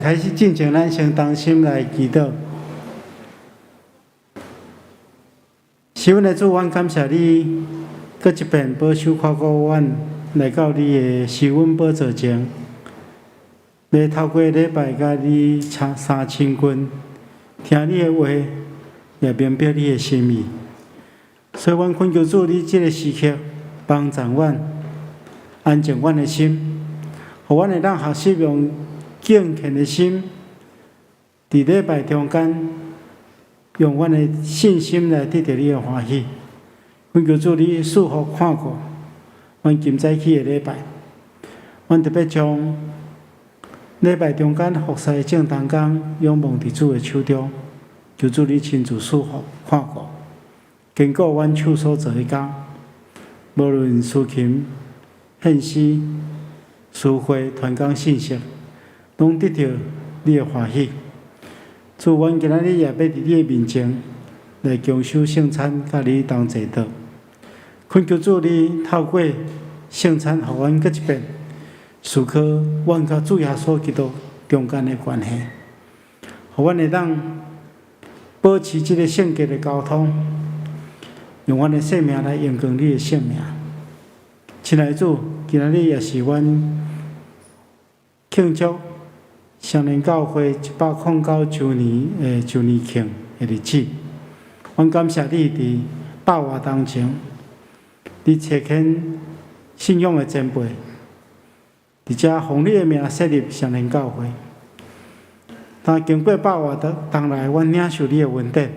開始進前，咱先同心來祈禱。是阮的主，阮感謝你，閣一遍保守看顧阮來到你的施恩寶座前，欲透過禮拜佮你相親近，聽你的話，也明白你的心意。所以，阮懇求主，你這个時刻幫助阮，安靜阮的心，予阮會當學習用敬虔的心，佇禮拜中間，用阮的信心來得著你的歡喜。懇求主，你賜福看顧阮今早起的禮拜，阮特別將禮拜中間服侍的眾同工仰望佇主的手中，求主你親自賜福看顧，堅固阮手所做的工，無論司琴、獻詩、司會、傳講信息，攏得著你的歡喜。主，阮今仔日也欲佇你的面前來共守聖餐，佮你同齊禱。懇求主，你透過聖餐，予阮閣一遍思考阮佮主耶穌基督中間的關係，予阮會當保持這个聖潔的交通，用阮的生命來榮光你的聖名。親愛的主，今仔日也是阮慶祝雙連教會109週年的週年慶的日子。阮感謝你佇百外當前，你差遣信仰的前輩，佇遮奉你的名設立雙連教會。但經過百外當來，阮領受你的恩典，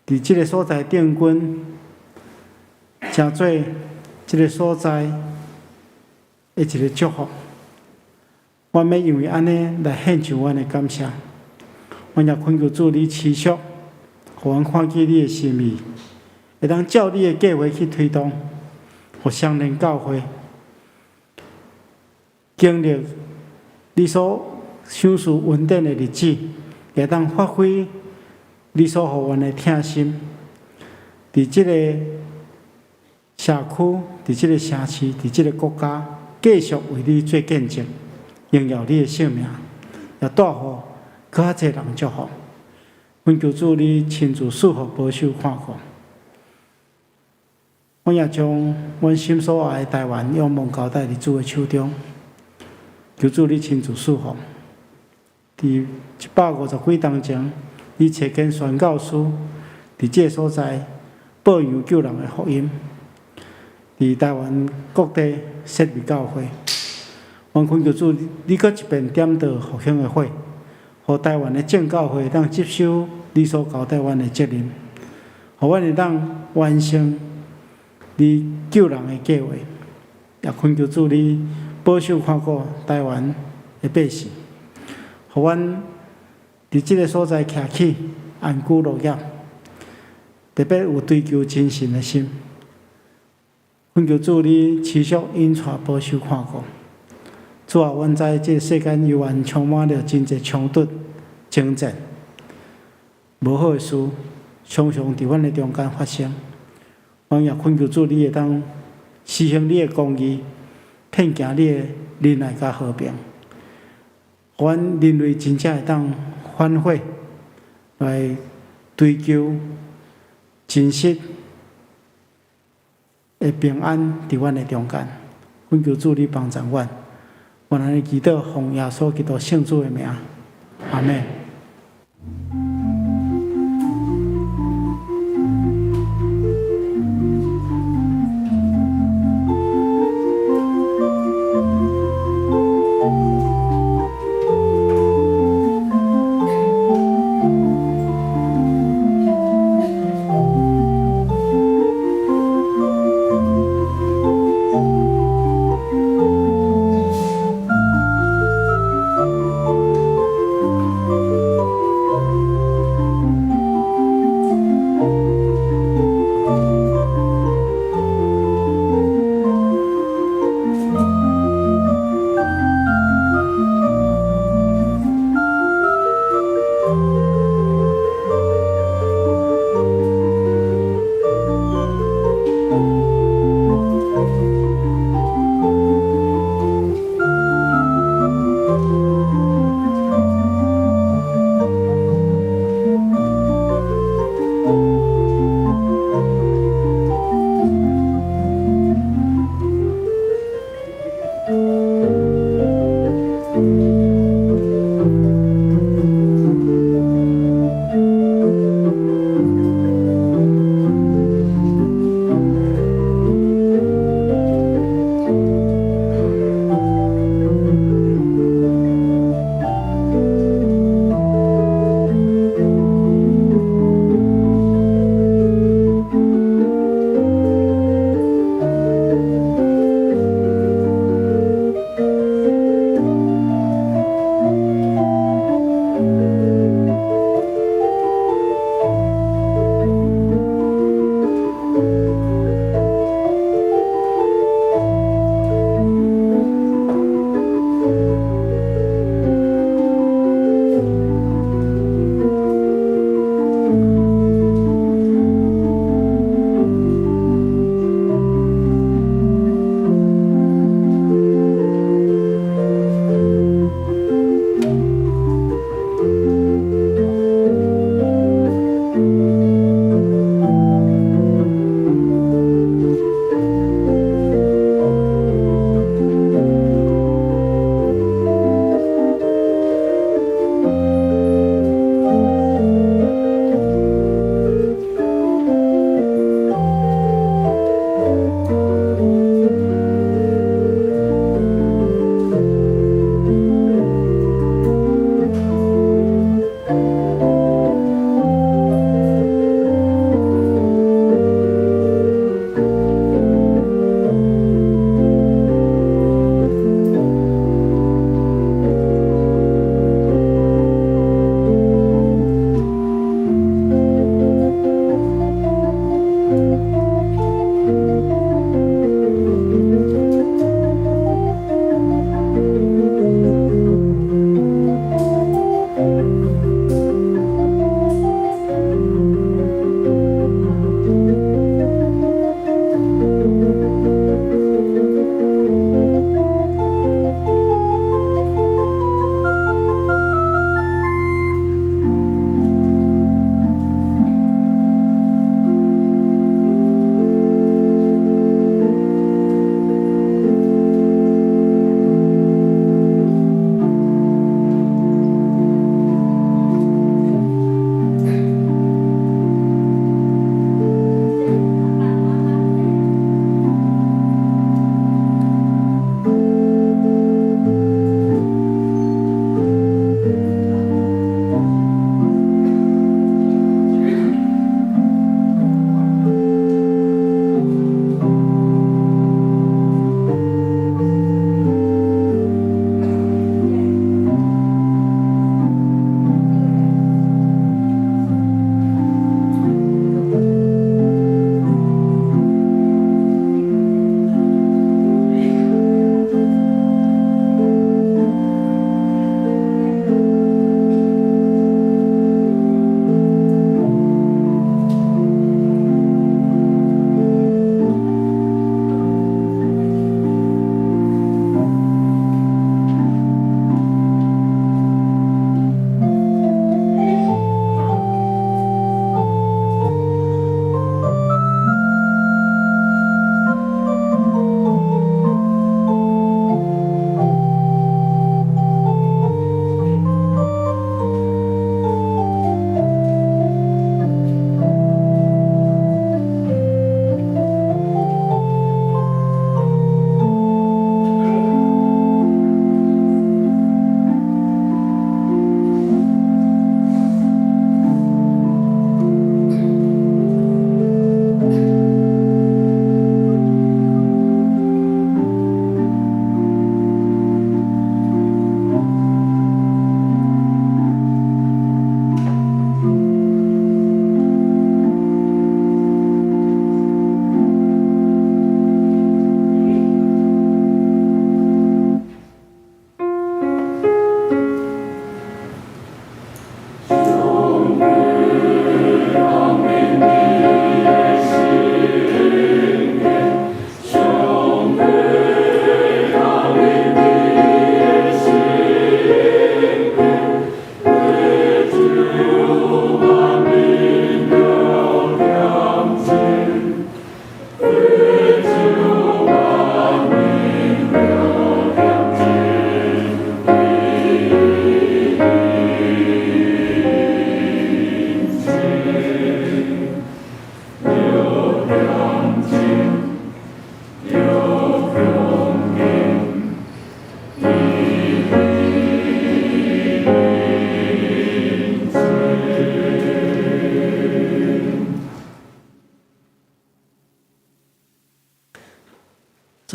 佇這个所在定根，成做這个所在的一个祝福。阮欲因為按呢來獻上阮的感謝。阮也懇求主你持續，予阮看見你的心意，會當照你的計劃去推動，予雙連教會經歷你所賞賜恩典的日子，會當發揮你所予阮的疼心，佇這个社區，佇這个城市，佇這个國家，繼續為你做見證，榮耀你的聖名，也帶予閣較濟人祝福。懇求主你親自賜福保守看顧。阮也將阮心所愛的台灣仰望交代佇主的手中，求主你親自賜福。佇150幾冬前，你差遣宣教師佇這个所在報揚救人的福音，佇台灣各地設立教會。阮懇求主，你閣一遍點著復興的火，予台灣的眾教會當接受你所交代阮的責任，予阮會當完成你救人的計劃。也懇求主你保守看顧台灣的百姓，予阮佇這个所在徛起安居樂業，特別有追求真神的心。懇求主你持續引帶保守看顧。主啊，阮知這个世間猶原充滿著真濟衝突、爭戰、無好的事，常常佇阮的中間發生。阮也懇求主，你會當施行你的公義，遍行你的仁愛佮和平，予阮人類真正會當反悔，來追求真實的平安佇阮的中間。懇求主你幫助阮。阮按呢祈禱，奉耶穌基督聖子的名，阿們。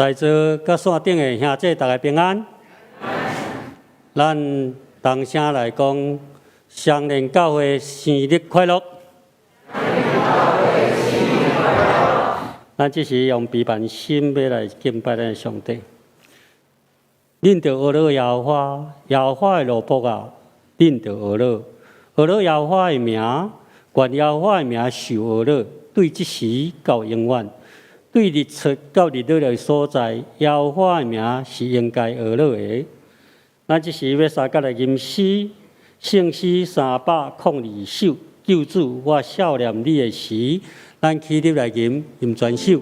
在座佮線頂的兄弟，大家平安。咱同聲來講，雙連教會生日快樂！咱這時用悲憫心欲來敬拜咱的上帝。恁著學樂耶和華，耶和華的奴僕啊，恁著學樂，學樂耶和華的名，願耶和華的名受學樂，對這時到永遠。對日出到日落的所在，耶和華的名是應該學樂的。咱這時欲相佮來吟詩，聖詩302首，救主，我數念你的時，咱起立來吟，吟全首。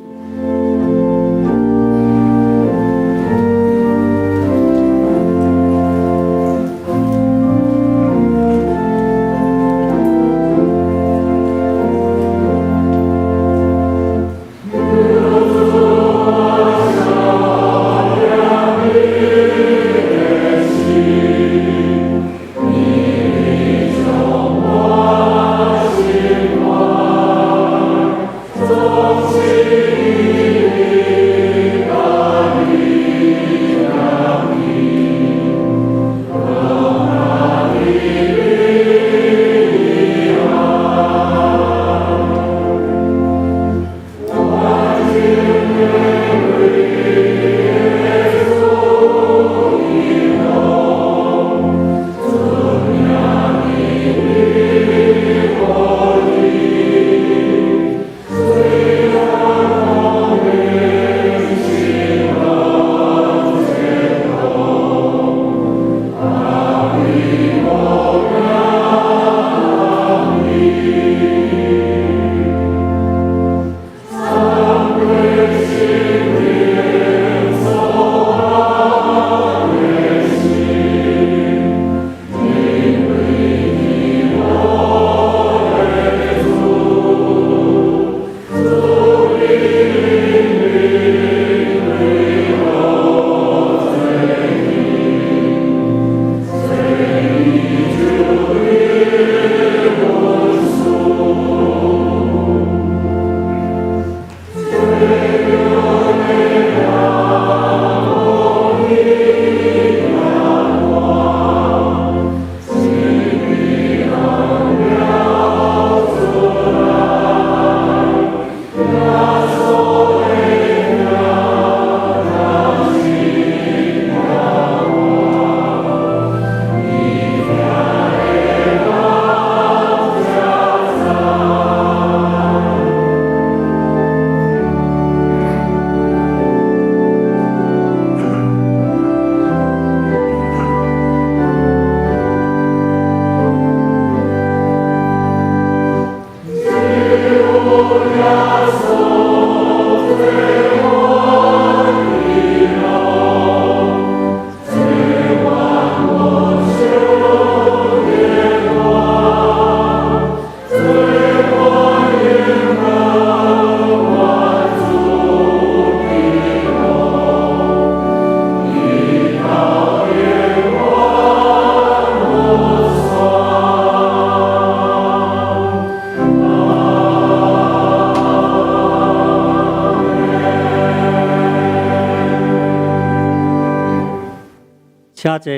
請坐。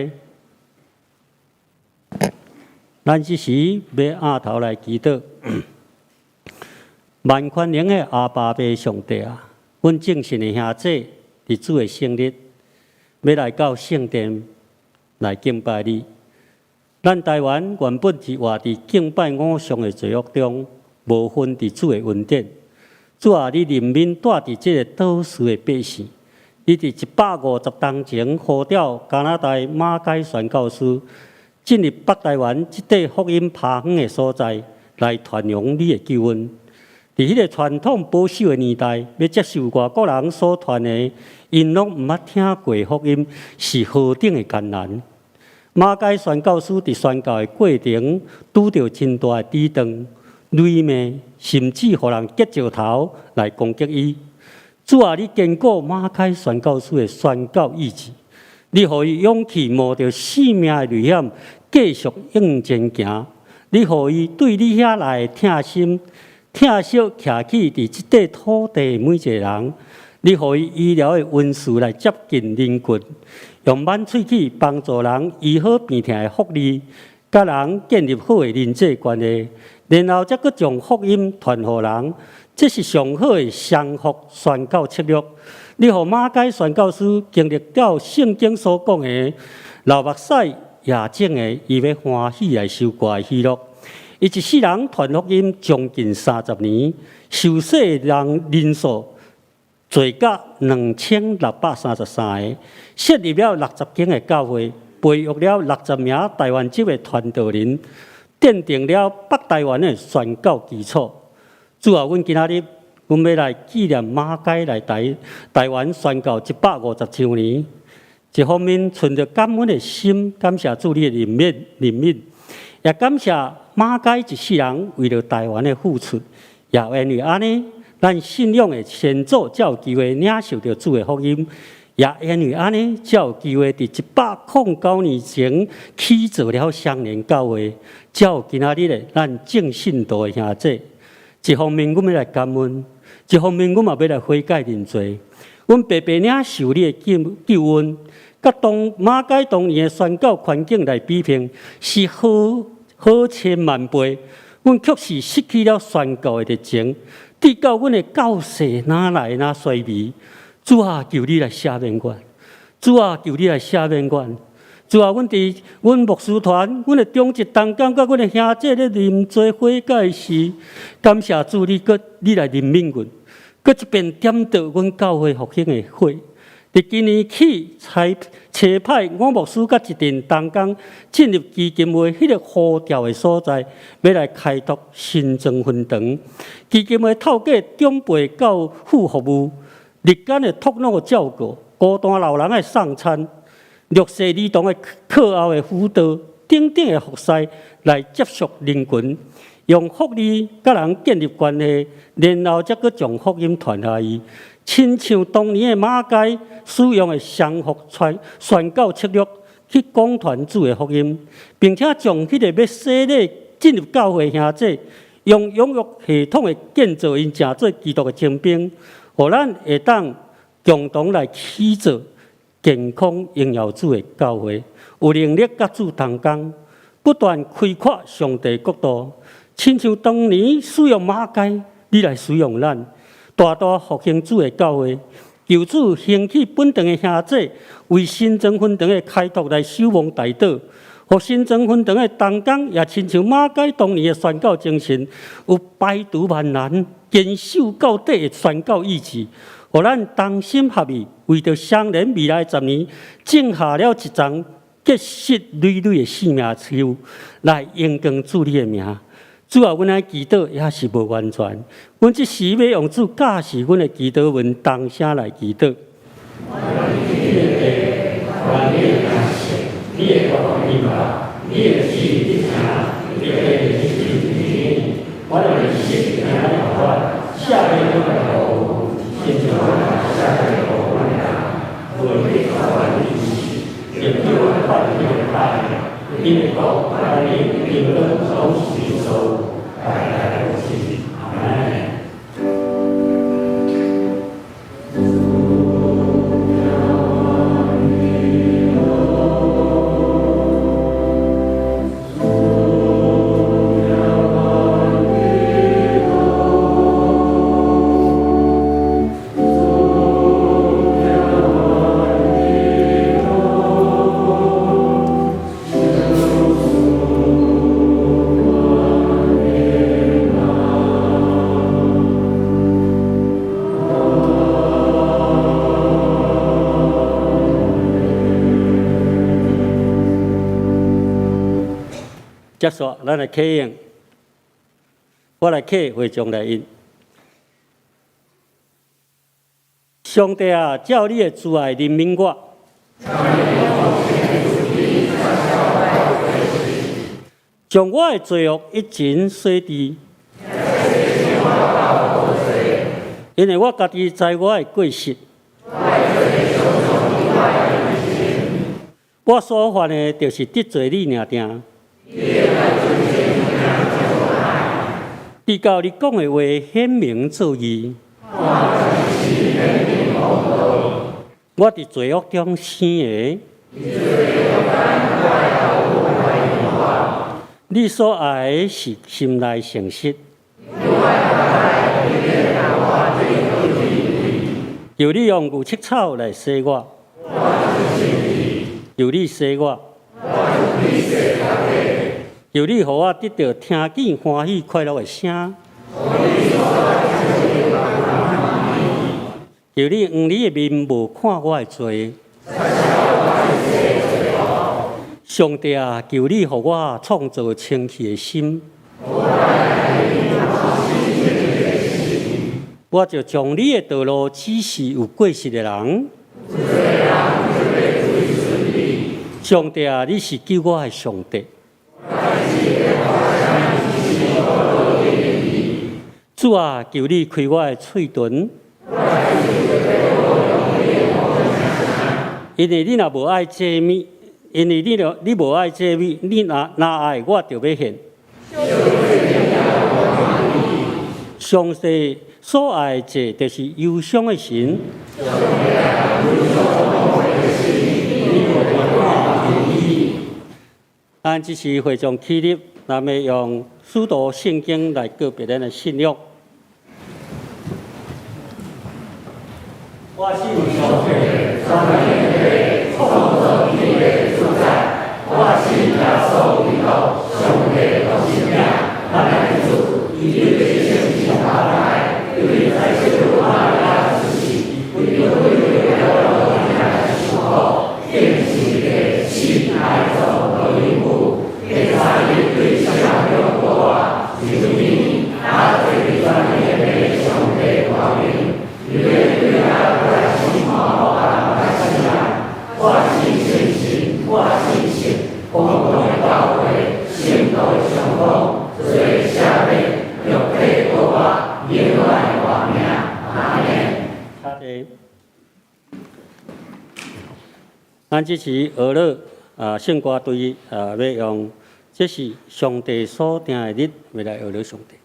咱這時欲仰頭來祈禱。萬權能的阿爸父上帝啊，阮眾信的兄弟佇主的聖日，欲來到聖殿來敬拜你。咱台灣原本是活佇敬拜偶像的罪惡中，無份佇主的恩典。主啊，你憐憫住佇這个島嶼的百姓。你佇150冬前呼召加拿大馬偕宣教師進入北台灣這塊福音拍遠的所在，來傳揚你的救恩。佇彼个傳統保守的年代，欲接受外國人所傳的，𪜶攏毋捌聽過福音，是何等的艱難。馬偕宣教師佇宣教的過程，拄著真大的抵擋、詈罵，甚至予人擲石頭來攻擊伊。主啊，你堅固馬偕宣教師的宣教意志，你予伊勇氣冒著性命的危險，繼續向前行。你予伊對你遐來的疼心、疼惜，徛起佇這塊土地的每一个人。你予伊醫療的恩賜來接近人群，用挽喙齒幫助人醫好病痛的福利，佮人建立好的人際關係，然後才閣將福音傳予人，這是上好的降服宣教策略。你予馬偕宣教師經歷到聖經所講的流目屎也種的，伊欲歡喜來收割的喜樂。伊一世人傳福音將近30年，受洗人人數濟甲2633個，設立了60間的教會，培育了60名台灣籍的傳道人，奠定了北台灣的宣教基礎。主啊，阮今仔日，阮欲來紀念馬偕來台灣宣教150週年。一方面，存著感恩的心，感謝主你的憐憫，憐憫，也感謝馬偕一世人為著台灣的付出，也因為按呢，咱信仰的先祖才有機會領受著主的福音，也因為按呢，才有機會佇109年前起造了雙連教會，才有今仔日的咱眾信徒的兄弟。一方面，阮欲來感恩；一方面，阮嘛欲來悔改認罪。阮白白領受你的救恩，佮當馬偕當年的宣教環境來比拼，是好好千萬倍。阮卻是失去了宣教的熱情，直到阮的教勢愈來愈衰微。主啊，求你來赦免阮！主啊，求你來赦免阮！主啊，阮佇阮牧師團、阮的長執同工，佮阮的兄弟咧認罪悔改時，感謝主，你閣你來憐憫阮，閣一遍點著阮教會復興的火。佇今年起，才差派吳牧師佮一陣同工進入基金會彼個呼召的所在，欲來開拓新莊分堂。基金會透過長輩教輔服務、日間的托老照顧、孤單老人的送餐、弱勢兒童的課後的輔導等等的服事，來接觸人群，用福利佮人建立關係，然後才閣將福音傳予伊。親像當年的馬偕使用的降服宣教策略去廣傳主的福音，並且將彼個欲洗禮進入教會兄弟，用養育系統的建造𪜶成做基督的精兵，予咱會當共同來起造健康榮耀主的教會，有能力佮主同工，不斷開闊上帝國度。親像當年使用馬偕，你來使用咱。大大復興主的教會，求主興起本堂的兄弟，為新莊分堂的開拓來守望代禱，予新莊分堂的同工也親像馬偕當年的宣教精神，有排除萬難、堅守到底的宣教意志，予咱同心合意，為著雙連未來10年，種下了一叢結實累累的生命樹，來榮光主你的名。主啊，阮的祈禱猶是無完全，阮這時欲用主教示阮的祈禱文，同聲來祈禱。你的地，願你的名聖，你的國臨到，你的旨意行，佇地親像佇天。阮的日食今仔日予阮，赦免阮的錯誤，親像阮也赦免錯阮的人。袂去考阮的時，拯救阮脫離彼個歹的。因為國、權柄、榮光攏是你所有，代代無盡。阿們。結束，咱來啟用，我來啟會眾來印。上帝啊，照你的慈愛憐憫我。將我的罪惡一盡洗滌。因為我家己知我的過失。我所犯的，就是得罪你爾定。直到你講的話顯明做義。我佇罪惡中生的。你所愛的是心內誠實。求你用牛膝草來洗我。求你洗我。求你予我得著聽見歡喜快樂的聲。求你用你的面無看我的罪。上帝啊，求你予我創造清氣的心。我就將你的道路指示有過失的人。上帝啊，你是救我的上帝。主啊，求你開我的喙唇。因為你若無愛這物，因為你若你無愛這物，你若若愛，我就欲獻。上帝所愛的祭，就是憂傷的神。咱這時會眾起立，咱欲用使徒聖經來告別咱的信仰。我信上帝，三位一體，創造天地主宰。我信耶穌基督，上帝獨生子，咱的主，伊的聖神來，對在聖母瑪利亞出世，為受苦，釘十字架，死埋葬，落陰府，第三日對死人中復活，升天，啊，坐佇全能的上帝右爿，伊欲對遐來審判活人佮死人。我信聖神，我信聖公共的教會，聖徒的相通，罪的赦免，肉體復活，永遠的活命。阿們。請坐。咱這時學樂啊，聖歌隊啊，欲用這是上帝所定的日，欲來學樂上帝。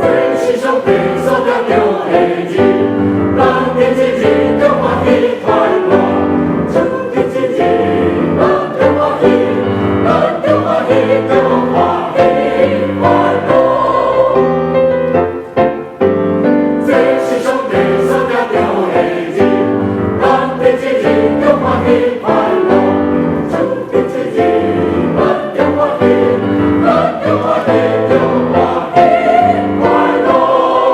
這是上帝所定著的日，咱佇這日著歡喜快樂。主佇這日，咱著歡喜，咱著歡喜，著歡喜快樂。這是上帝所定著的日，咱佇這日著歡喜快樂。主佇這日，咱著歡喜，咱著歡喜，著歡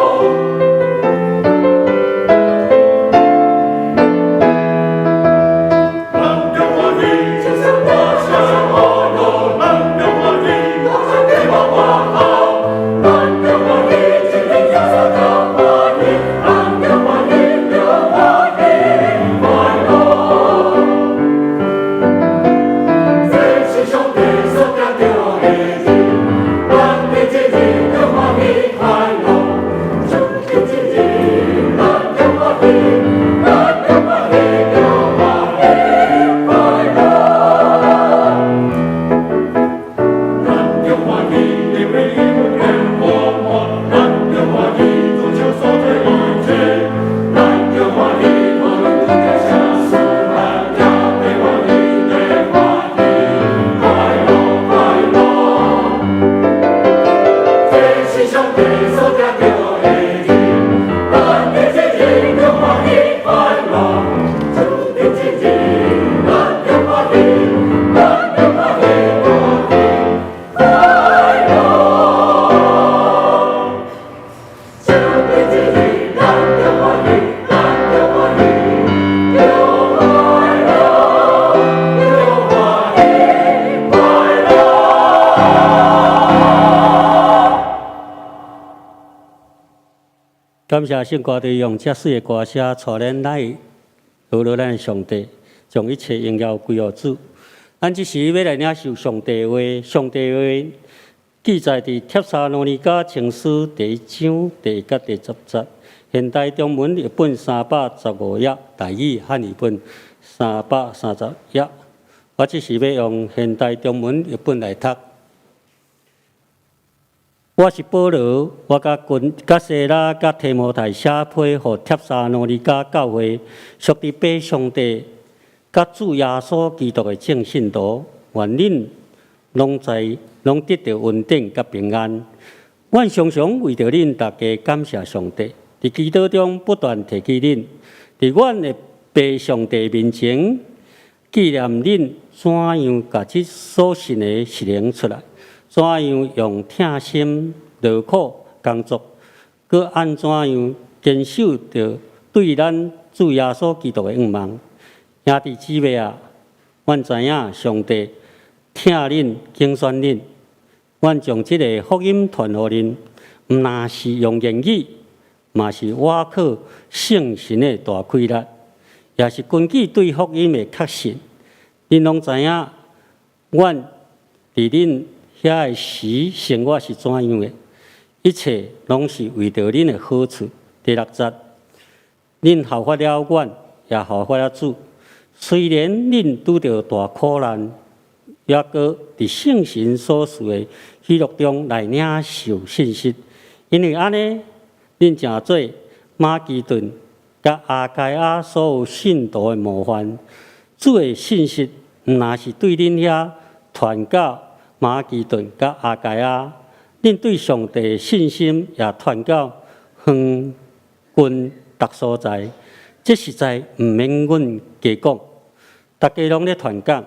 喜快樂。咱著歡喜，大聲歡樂，咱著歡喜，這無外好。咱著歡喜，這日耶穌著歡喜，咱著歡喜，著歡喜快樂。這是上帝所定著的日，咱佇這日著歡喜快樂。主佇這日，咱著歡喜，咱著歡喜，著歡喜快樂。咱著歡喜，因為伊恩典滿滿，咱著歡喜，主手所做一切，咱著歡喜，無論拄著啥事，咱也會歡喜的歡喜快樂快樂。這是上帝所定著的日，咱佇這日著歡喜快樂。主佇這日，咱著歡喜，咱著歡喜，歡喜快樂。主佇這日，咱著歡喜，咱著歡喜，著快樂，著歡喜快樂。感謝聖歌隊用這媠的歌聲，帶咱來學樂咱的上帝，將一切榮耀歸予主。咱這時欲來領受上帝話，上帝話記載佇帖撒羅尼迦前書第一章第一甲第十節，現代中文譯本315頁，台語漢語本330頁。我這是欲用現代中文譯本來讀。我是保羅，我佮君佮西拉佮提摩太寫批予帖撒羅尼迦教會，屬佇父上帝佮主耶穌基督的眾信徒，願恁攏在攏得著恩典佮平安。阮常常為著恁逐家感謝上帝，佇祈禱中不斷提起恁，佇阮的父上帝面前紀念恁怎樣共這所信的實行出來，怎樣用疼心勞苦工作，閣按怎樣堅守著對咱主耶穌基督的向望。兄弟姊妹啊，阮知影上帝疼恁、揀選恁，阮將這个福音傳予恁，毋但是用言語，嘛是倚靠聖神的大氣力，也是根據對福音的確信。恁攏知影，阮佇恁遐的時生活是怎樣的，一切攏是為著恁的好處。第六節，恁效法了阮，也效法了主。雖然恁拄著大苦難，猶閣佇聖神所賜的喜樂中來領受信實。因為按呢，恁成做馬其頓佮亞該亞所有信徒的模範。主的信實毋但是對恁遐傳到馬其頓佮亞該亞，恁對上帝的信心也傳到遠近逐所在。這實在毋免阮加講，逐家攏咧傳講。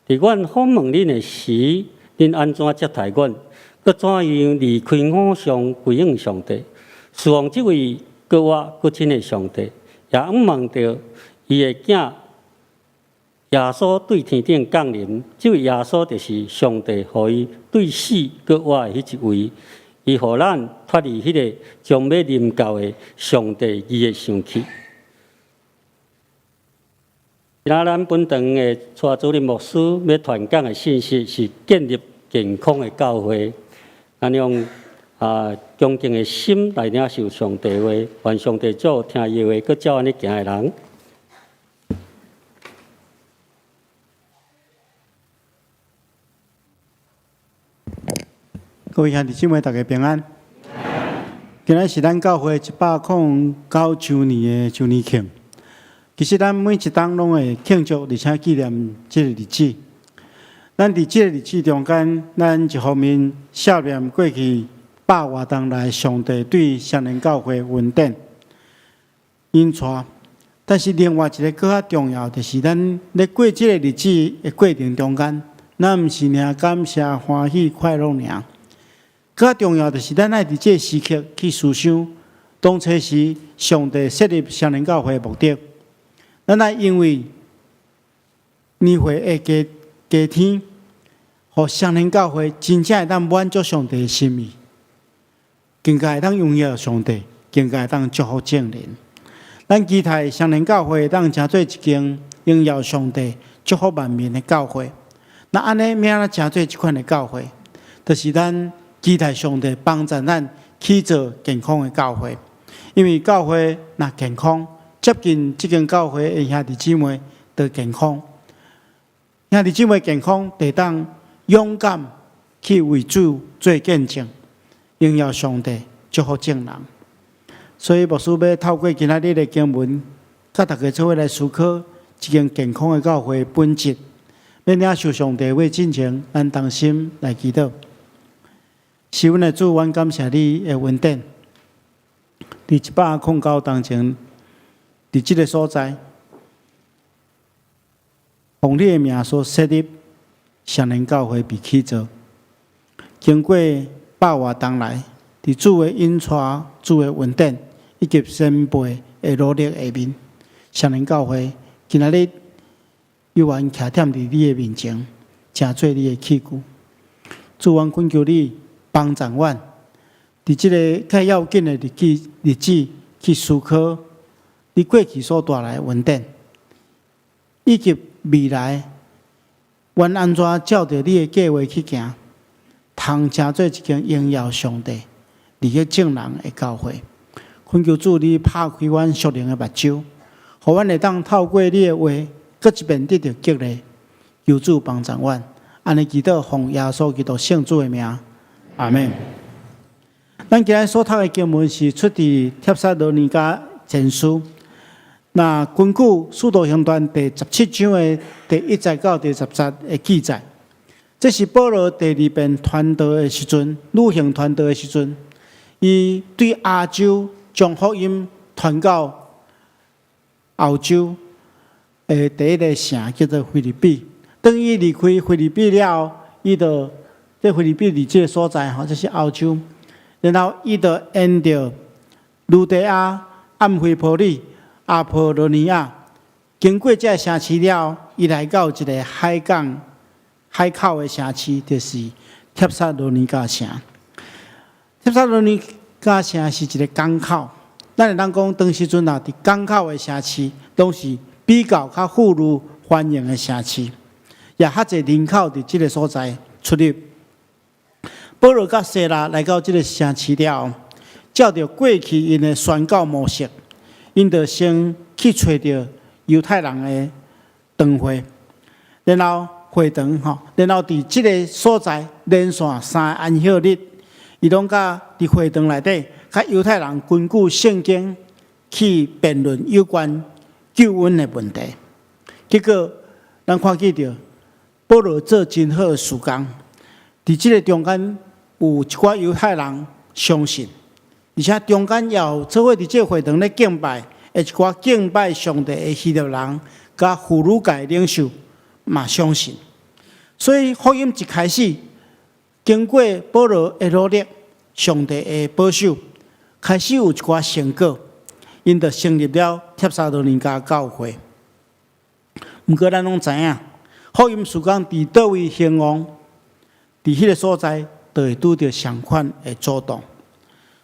佇阮訪問恁的時，恁按怎接待阮，閣怎樣離開偶像歸向上帝，侍奉這位閣活閣真的上帝，也向望著伊的囝耶穌對天頂降臨。這位耶穌就是上帝予伊對死閣活的彼一位，伊予咱脫離彼个將欲臨到的上帝義的生氣。今仔咱本堂的蔡主任牧師欲傳講的信息是建立健康的教會。咱用恭敬的心來領受上帝話，願上帝祝福聽伊話，閣照按呢行的人。各位兄弟姊妹，大家平安。今仔是咱教會109周年的周年慶。其實咱每一冬攏會慶祝，而且紀念這個日子。咱佇這個日子中間，咱一方面思念過去百外冬來上帝對雙連教會恩典引帶，但是另外一個閣較重要，就是咱咧過這個日子的過程中間，咱毋是爾感謝、歡喜、快樂爾。閣較重要就是咱愛佇這個時刻去思想，當初時上帝設立雙連教會的目的。咱愛因為年歲會加加添，予雙連教會真正會當滿足上帝的心意，更加會當榮耀上帝，更加會當祝福眾人。咱期待雙連教會會當成做一間榮耀上帝、祝福萬民的教會。那按呢，欲按怎成做這款的教會，就是咱期待上帝幫助咱去做健康的教會，因為教會若健康，接近這間教會的兄弟姊妹都健康，兄弟姊妹健康，就當勇敢去為主做見證，榮耀上帝，祝福眾人。所以牧師欲透過今仔日的經文，佮大家做伙來思考一間健康的教會的本質。欲領受上帝話進前，咱同心來祈禱。是阮的主，阮感謝你的恩典。佇109冬前，佇這个所在，奉你的名所設立雙連教會被起造，經過百外冬來，佇主的引帶、主的恩典以及先輩的努力下面，雙連教會今仔日猶原徛踮佇你的面前，成做你的器具。主，阮懇求你幫助阮，佇這个較要緊的日子去思考你過去所帶來的恩典，以及未來，阮按怎照著你的計劃去行，通成做一間榮耀上帝、利益眾人的教會。懇求主你拍開阮屬靈的目睭，予阮會當透過你的話，閣一遍得著激勵。求主幫助阮，按呢祈禱奉耶穌基督聖主的名，阿們。咱今日所讀的經文是出佇帖撒羅尼迦前書。那根據《使徒行傳》第17章的第1節到第10節的記載，這是保羅第二遍傳道的時陣，旅行傳道的時陣，伊對亞洲將福音傳到歐洲的第一个城叫做腓立比。當伊離開腓立比了後，伊就這腓立比佇這个所在吼，這是歐洲。然後伊就沿著呂底亞、暗菲波里、阿波羅尼亞，經過這个城市了後，伊來到一个海港、海口的城市，就是帖撒羅尼迦城。帖撒羅尼迦城是一个港口，咱會當講當時陣啊，佇港口的城市，攏是比較較富裕繁榮的城市，也較濟人口佇這个所在出入。保羅佮西拉來到這个城市了後，照著過去𪜶的宣教模式，𪜶就先去揣著猶太人的堂會，然後會堂吼，然後佇這个所在連續三个安息日，伊攏佮佇會堂內底，佮猶太人根據聖經去辯論有關救恩的問題。結果，咱看見著保羅做真好的事工，佇這个中間有一寡猶太人相信。而且中間也有做伙佇這个會堂咧敬拜，的一寡敬拜上帝的希臘人，佮婦女界領袖嘛相信。所以福音一開始，經過保羅的努力，上帝的保守，開始有一寡成果，𪜶就成立了帖撒羅尼迦教會。毋過咱攏知影，福音事工佇佗位興旺，佇彼个所在，就會拄著相款的阻擋。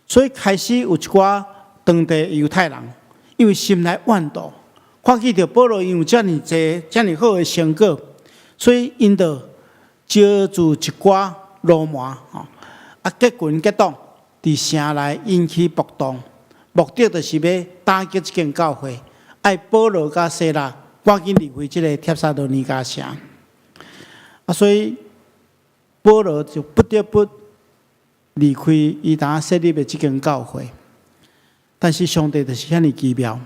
所以開始有一寡當地猶太人，因為心內怨妒，看見著保羅𪜶有遮爾濟、遮爾好的成果，所以𪜶就招聚一寡流氓吼，啊結群結黨，佇城內引起暴動，目的就是欲打擊這間教會，愛保羅佮西拉趕緊離開這个帖撒羅尼迦城。啊，所以保羅就不得不離開伊當設立的這間教會，但是上帝就是遐爾奇妙。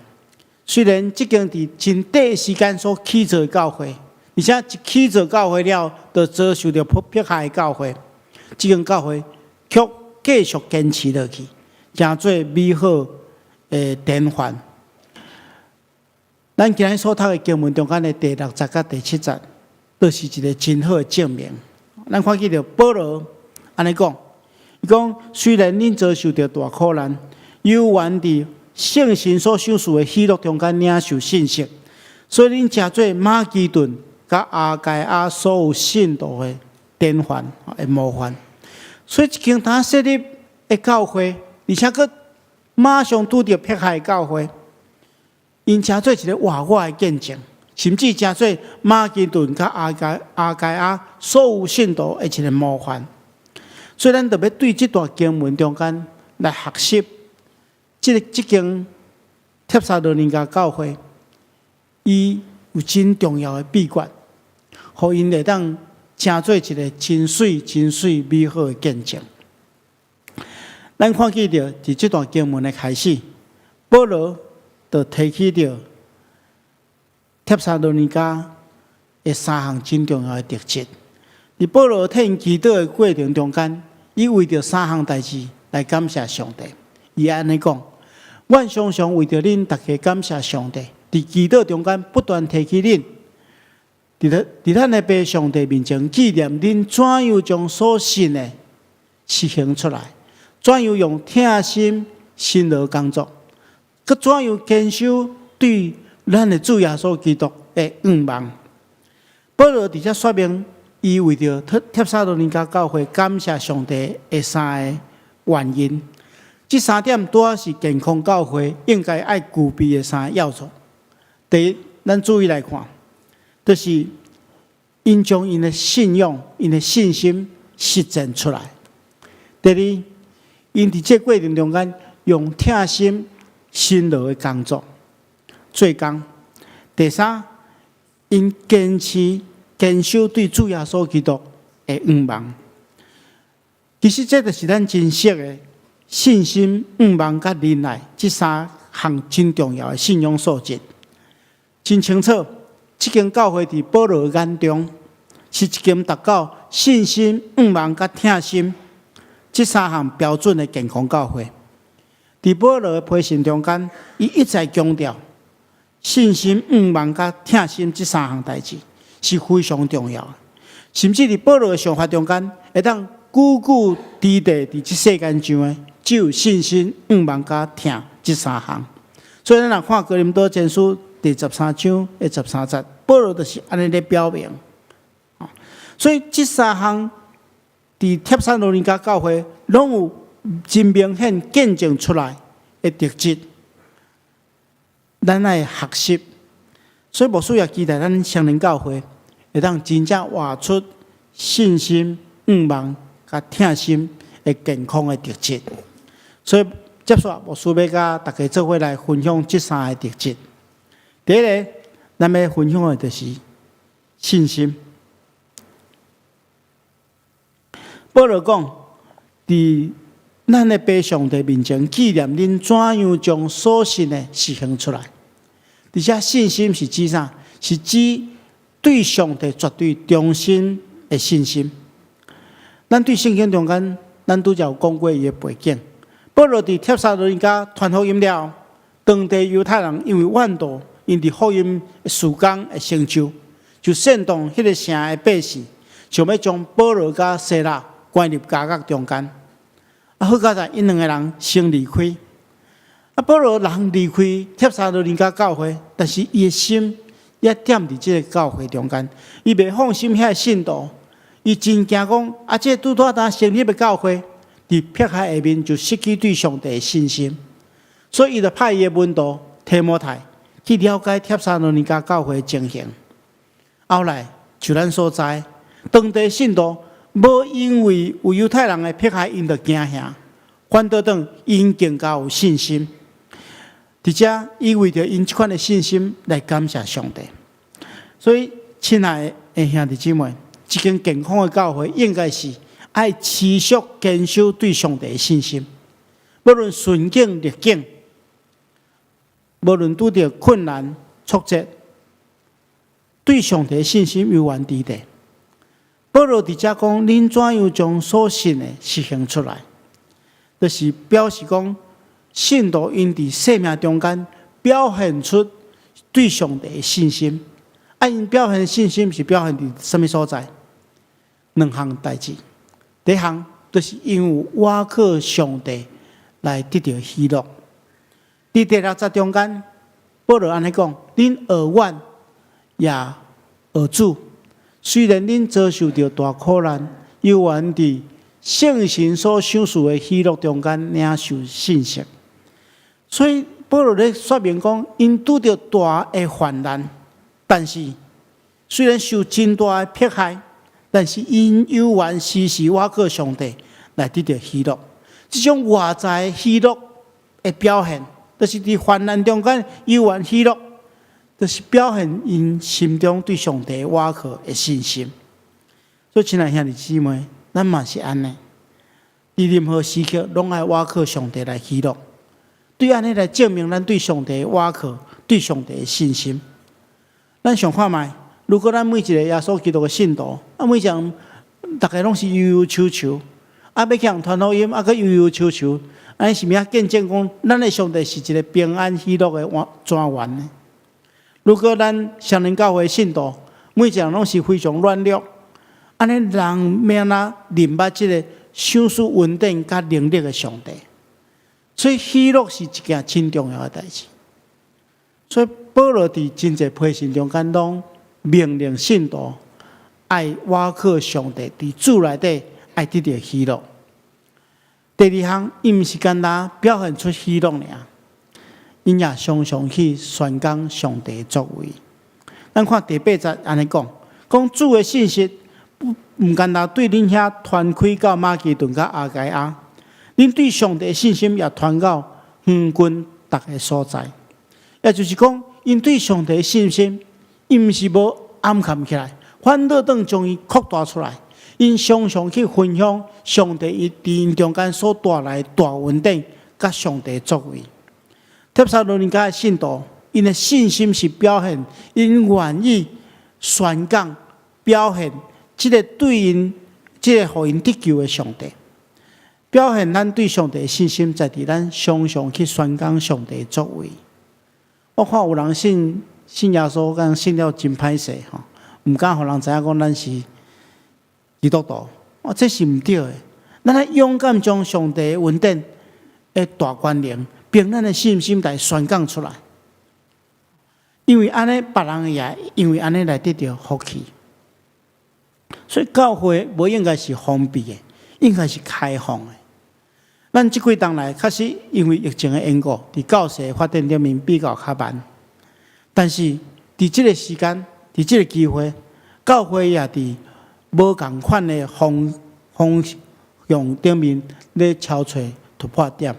雖然這間佇真短時間所起造的教會，而且一起造教會了，就遭受著迫害的教會，這間教會卻繼續堅持落去，成做美好的典範。咱今日所讀的經文中間的第6節佮第7節，就是一个真好的證明。咱看見著保羅按呢講。伊講，雖然恁遭受著大苦難，猶原佇聖神所賞賜的喜樂中間領受信息，所以恁成做馬其頓佮亞該亞所有信徒的典範的模範。所以，一間當設立的教會，而且閣馬上拄著迫害的教會，𪜶成做一个活活的見證，甚至成做馬其頓佮亞該亞所有信徒的一个模範。所以，咱著欲對這段經文中間來學習，這間帖撒羅尼迦教會，伊有真重要的秘訣，予𪜶會當成做一个真媠、真媠美好的見證。咱看見著佇這段經文的開始，保羅就提起著帖撒羅尼迦的三項真重要的特質。佇保羅替𪜶祈禱的過程中間，伊為著三項代誌來感謝上帝。伊按呢講：阮常常為著恁逐家感謝上帝，佇祈禱中間不斷提起恁，佇咱的父上帝面前紀念恁怎樣將所信的實行出來，怎樣用疼心辛勞工作，閣怎樣堅守對咱的主耶穌基督的向望。保羅佇遮說明，伊為著帖撒羅尼迦教會感謝上帝的三个原因。這三點拄好是健康教會應該愛具備的三个要素。第一，咱注意來看，就是𪜶將𪜶的信仰、𪜶的信心實踐出來。第二，𪜶佇這過程中間用疼心辛勞的工作做工。第三，𪜶堅持堅守對主耶穌基督的向望。其實這就是咱真實的信心、向望佮忍耐這三項真重要的信仰素質。真清楚，這間教會佇保羅眼中是一間達到信心、向望佮疼心這三項標準的健康教會。佇保羅的批信中間，伊一再強調信心、向望佮疼心這三項代誌是非常重要的。甚至佇保羅的想法中間，會當久久佇地佇這世間上的，只有信心、向望佮疼這三項。所以，咱若看哥林多前書第13章的13節，保羅就是按呢咧表明。所以，這三項佇帖撒羅尼迦教會攏有真明顯見證出來的特質，咱愛學習。所以，牧師也期待咱雙連教會會當真正活出信心、向望、佮疼心的健康的特質。所以，接續牧師欲佮大家做伙來分享這三个特質。第一个，咱欲分享的就是信心。保羅講，佇咱的父上帝面前紀念恁怎樣將所信的實行出來。而且信心是指啥？是指對上帝絕對忠心的信心。咱對聖經中間，咱拄才有講過伊的背景。保羅佇帖撒羅尼迦傳福音了，當地猶太人因為怨妒，𪜶佇福音事工的成就，就煽動彼个城的百姓，想欲將保羅佮西拉關入監獄中間。啊，好佳哉，𪜶兩个人先離開。啊，保羅人離開帖撒羅尼迦教會，但是伊的心也踮佇這个教會中間，伊袂放心遐信徒，伊真驚講，啊，這拄拄仔成立的教會，佇迫害下面就失去對上帝的信心，所以伊就派伊的門徒提摩太去了解帖撒羅尼迦教會的情形。後來就咱所知，當地信徒無因為有猶太人的迫害，𪜶就驚嚇，反倒轉𪜶更加有信心。佇遮，伊為著𪜶這款的信心來感謝上帝。所以，親愛的兄弟姊妹，一間健康的教會應該是愛持續堅守對上帝的信心，無論順境逆境，無論拄著困難挫折，對上帝的信心猶原佇咧。保羅佇遮講，恁怎樣將所信的實行出來，就是表示講，信徒𪜶佇生命中間表現出對上帝的信心。啊，𪜶表現信心是表現佇啥物所在？兩項代誌。第一項就是𪜶有倚靠上帝來得著喜樂。佇第六節中間，保羅按呢講：恁學阮也學主，雖然恁遭受著大苦難，猶原佇聖神所賞賜的喜樂中間領受信息。所以保羅咧說明講，𪜶拄著大的患難，但是雖然受真大的迫害，但是𪜶猶原時時倚靠上帝來得著喜樂。這種外在喜樂的表現，就是佇患難中間猶原喜樂，就是表現𪜶心中對上帝倚靠的信心。所以，親愛兄弟姊妹，咱嘛是按呢，佇任何時刻攏愛倚靠上帝來喜樂，對按呢來證明咱對上帝倚靠、對上帝的信心。咱想看覓，如果咱每一個耶穌基督的信徒，啊，每一人逐家攏是憂憂愁愁，啊，欲去予人傳福音，啊，閣憂憂愁愁，按呢是欲按怎見證講，咱的上帝是一個平安喜樂的泉源呢？如果咱雙連教會信徒，每一個人攏是非常軟弱，按呢人欲按怎認捌這個賞賜恩典佮能力的上帝？所以喜樂是一件真重要的代誌。所以保羅佇真濟批信中間，攏命令信徒愛倚靠上帝，佇主內底愛得著喜樂。第二項，伊毋是干焦表現出喜樂爾，𪜶也常常去宣講上帝的作為。咱看第八節按呢講，講主的信息毋干焦對恁遐傳開到馬其頓佮亞該亞，恁對上帝的信心也傳到遠近逐个所在。也就是講，𪜶對上帝的信心，伊毋是無掩藏起來，反倒轉將伊擴大出來。𪜶常常去分享上帝伊佇𪜶中間所帶來的大恩典，佮上帝作為。帖撒羅尼迦的信徒，𪜶的信心是表現，𪜶願意宣講，表現這个對𪜶，這个予𪜶得救的上帝，表現咱對上帝的信心，在佇咱常常去宣講上帝的作為。我看有人信信耶穌，敢信了真歹勢吼，毋敢予人知影講咱是基督徒。哦，這是毋對的。咱愛勇敢將上帝的恩典的大權能，憑咱的信心來宣講出來。因為按呢，別人也因為按呢來得著福氣。所以教會無應該是封閉的，應該是開放的。咱這幾冬來，確實因為疫情的緣故，佇教會發展頂面比較較慢。但是佇這个時間，佇這个機會，教會也佇無仝款的方方向頂面咧敲揣突破點。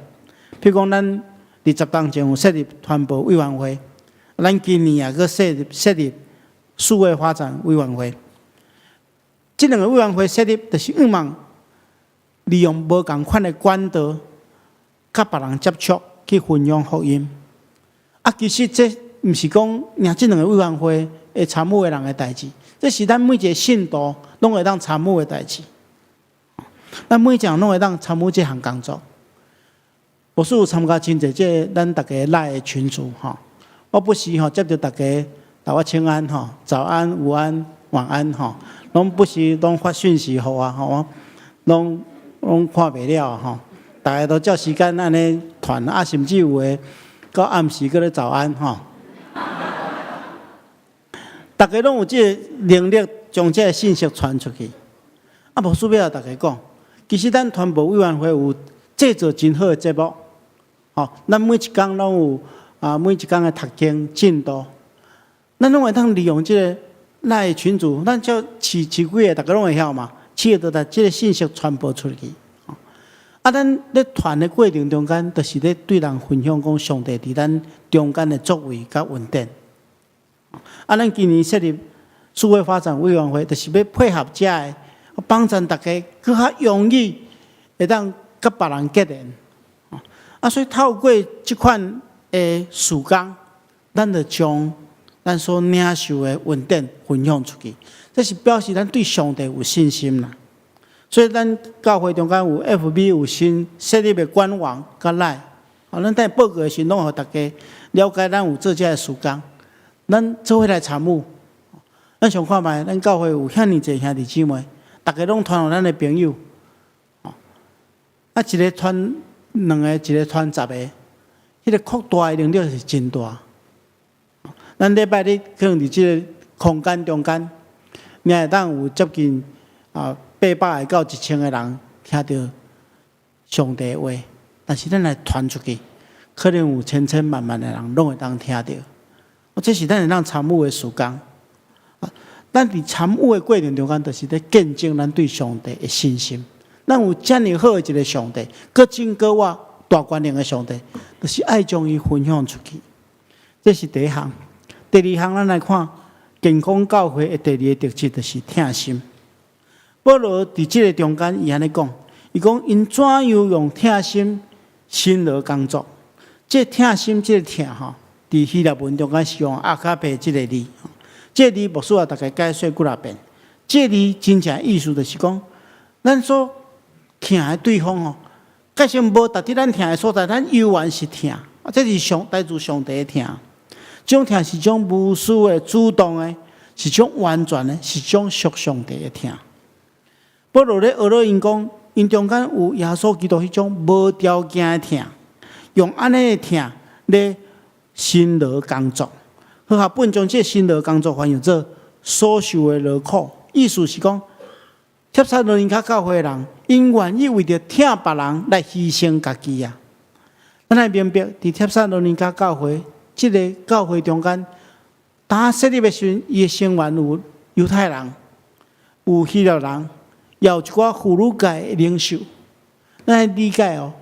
譬如講，咱20冬前有設立傳播委員會，咱今年也閣設立數位發展委員會。這兩个委員會設立，就是向望利用無仝款的管道，佮別人接觸，去分享福音。啊，其實這毋是講爾這兩个委員會會參與的人的代誌，這是咱每一个信徒攏會當參與的代誌。咱每一个人攏會當參與這項工作。我是有參加真濟這個咱逐家 LINE 的群組吼，我不時吼接著逐家共我請安吼，早安、午安、晚安吼，攏不時攏發訊息予我吼，我攏攏看袂了吼。逐家都照時間按呢傳，啊，甚至有的到暗時閣咧早安吼。逐家攏有這个能力，將這个信息傳出去。啊，牧師欲共逐家講，其實咱傳播委員會有製作真好的節目，吼，咱每一工攏有啊，每一工的讀經進度，咱攏會當利用這个 LINE 群組，咱才飼飼幾个，逐家攏會曉嘛，飼著來這个信息傳播出去。啊，咱咧傳的過程中間，就是咧對人分享講上帝佇咱中間的作為佮恩典。啊，咱今年設立數位發展委員會，就是欲配合遮个，幫助逐家閣較容易會當佮別人結連。啊，所以透過這款的事工，咱就將咱所領受的恩典分享出去，這是表示咱對上帝有信心啦。所以咱教會中間有 FB 有新設立的官網佮 LINE，啊，咱佇報告的時攏予逐家了解，咱有做這个事工，咱做伙來參與。咱想看覓，咱教會有遐爾濟兄弟姊妹，逐家攏傳予咱的朋友，啊，一个傳兩个，一个傳10个，彼个擴大的能力是真大。咱禮拜日可能佇這个空間中間，你會當有接近啊800個到1000個人聽著上帝的話，但是咱來傳出去，可能有千千萬萬的人攏會當聽著。這是咱會當參與的事工。咱佇參與的過程中間，就是咧見證咱對上帝的信心。咱有遮爾好的一个上帝，閣真閣活大權能的上帝，就是愛將伊分享出去。這是第一項。第二項，咱來看健康教會的第二个特質，就是疼心。保羅佇這个中間，伊按呢講，伊講𪜶怎樣用疼心辛勞工作？這个疼心，這个疼吼，佇希臘文中間是用阿卡貝這个字。這个字牧師也大概解說幾若遍。這个字真正意思就是講，咱所疼的對方吼，假使無佇咱疼的所在，咱猶原是疼。啊，這是上來自上帝的疼。這種疼是種無私的、主動的，是種完全的，是種屬上帝的疼。保羅咧呵咾𪜶講，𪜶中間有耶穌基督彼種無條件的疼，用按呢的疼咧辛勞工作。和合本將這个辛勞工作翻譯做所受的勞苦，意思是講，帖撒羅尼迦教會的人，𪜶願意為著疼別人來犧牲家己啊。咱愛明白，佇帖撒羅尼迦教會這个教會中間，當設立的時陣，伊的成員有猶太人，有希臘人，也有一寡婦女界的領袖。咱愛理解哦，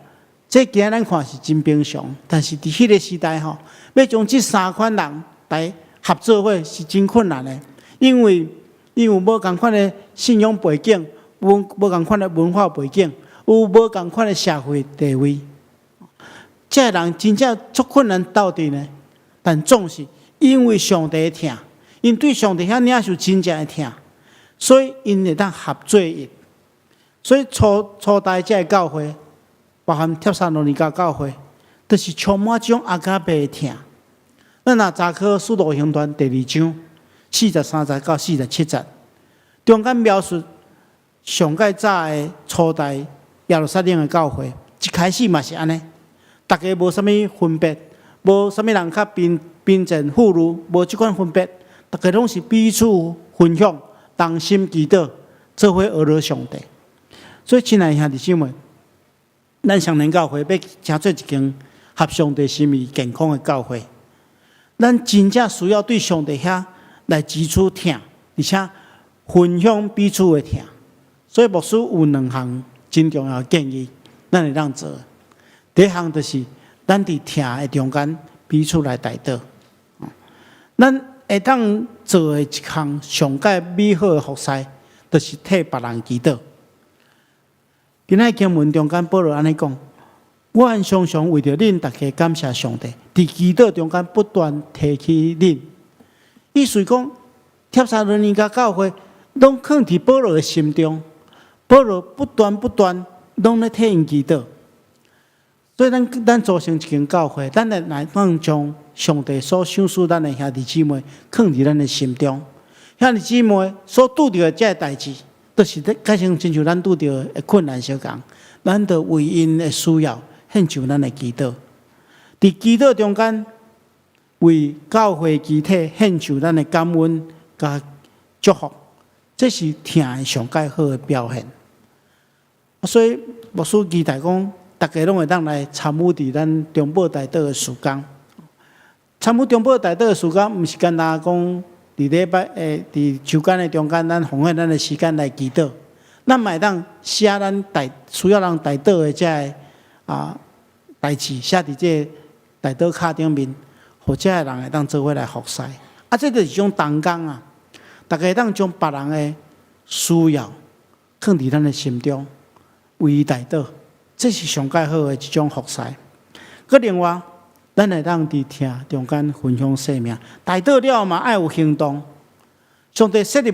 這今仔咱看是真平常，但是佇彼个時代吼，欲將這三款人來合做伙是真困難的，因為𪜶有無仝款的信仰背景，無仝款的文化背景，有無仝款的社會地位，這个人真正足困難鬥陣的。但總是因為上帝的疼，𪜶對上帝遐領受真正的疼，所以𪜶會當合做一。所以初初代這个教會，包含帖撒羅尼迦教會，就是充滿這種阿加貝的疼。咱若查考《使徒行傳》第二章43節到47節，中間描述上蓋早的初代耶路撒冷的教會，一開始嘛是按呢，逐家無啥物分別，無啥物人較貧貧賤富裕，無這款分別，逐家攏是彼此分享，同心祈禱，做伙學了上帝。所以，親愛兄弟姊妹，咱雙連教會欲成做一間合上帝心意、健康的教會，咱真正需要對上帝遐來支取疼，而且分享彼此的疼。所以牧師有兩項真重要的建議，咱會當做。第一項就是咱佇疼的中間彼此來代禱。咱會當做的一項上蓋美好的服事，就是替別人祈禱。今仔經文中間，保羅按呢講：我常常為著恁逐家感謝上帝，佇祈禱中間不斷提起恁。意思講，帖撒羅尼迦教會攏囥佇保羅的心中，保羅不斷不斷攏咧替𪜶祈禱。所以咱咱組成一間教會，咱會來當將上帝所賞賜咱的兄弟姊妹囥佇咱的心中。兄弟姊妹所拄著的這个代誌，都是咧，較像親像咱拄著的困難相仝，咱著為𪜶的需要獻上咱的祈禱。佇祈禱中間，為教會肢體獻上咱的感恩佮祝福，這是疼的上蓋好的表現。所以牧師期待講，逐家攏會當來參與佇咱中保代禱的事工。參與中保代禱的事工，毋是干焦講佇禮拜誒，佇週間的中間，咱奉獻咱的時間來祈禱。咱嘛會當寫咱代需要人代禱的這个代誌，寫佇這个代禱卡頂面，予這个人會當做伙來服侍。啊，這就是一種同工啊！逐家會當將別人的需要囥佇咱的心中，為伊代禱，這是上蓋好的一種服侍。閣另外，咱會當佇疼中間分享生命，代禱了嘛愛有行動。上帝設立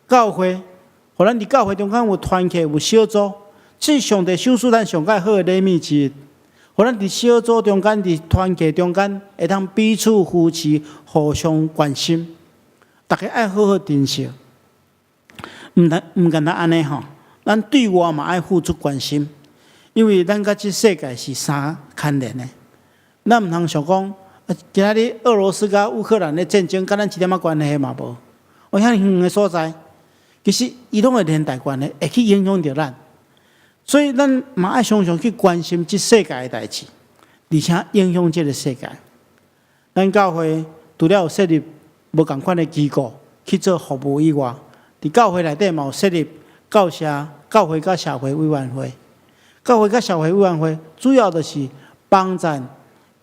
教會，予咱佇教會中間有團契、有小組，這是上帝賞賜咱上蓋好的禮物之一。予咱佇小組中間、佇團契中間，會當彼此扶持、互相關心。逐家愛好好珍惜，毋但毋干焦按呢吼，咱對外嘛愛付出關心，因為咱佮這世界是相牽連的。咱毋通想講，今仔日俄羅斯佮烏克蘭的戰爭，佮咱一點仔關係嘛無。哦，遐遠的所在，其實伊攏會連帶關係，會去影響著咱。所以咱嘛愛常常去關心這世界的代誌，而且影響這个世界。咱教會除了有設立無仝款的機構去做服務以外，佇教會內底嘛有設立教社、教會佮社會委員會。教會佮社會委員會主要就是幫贊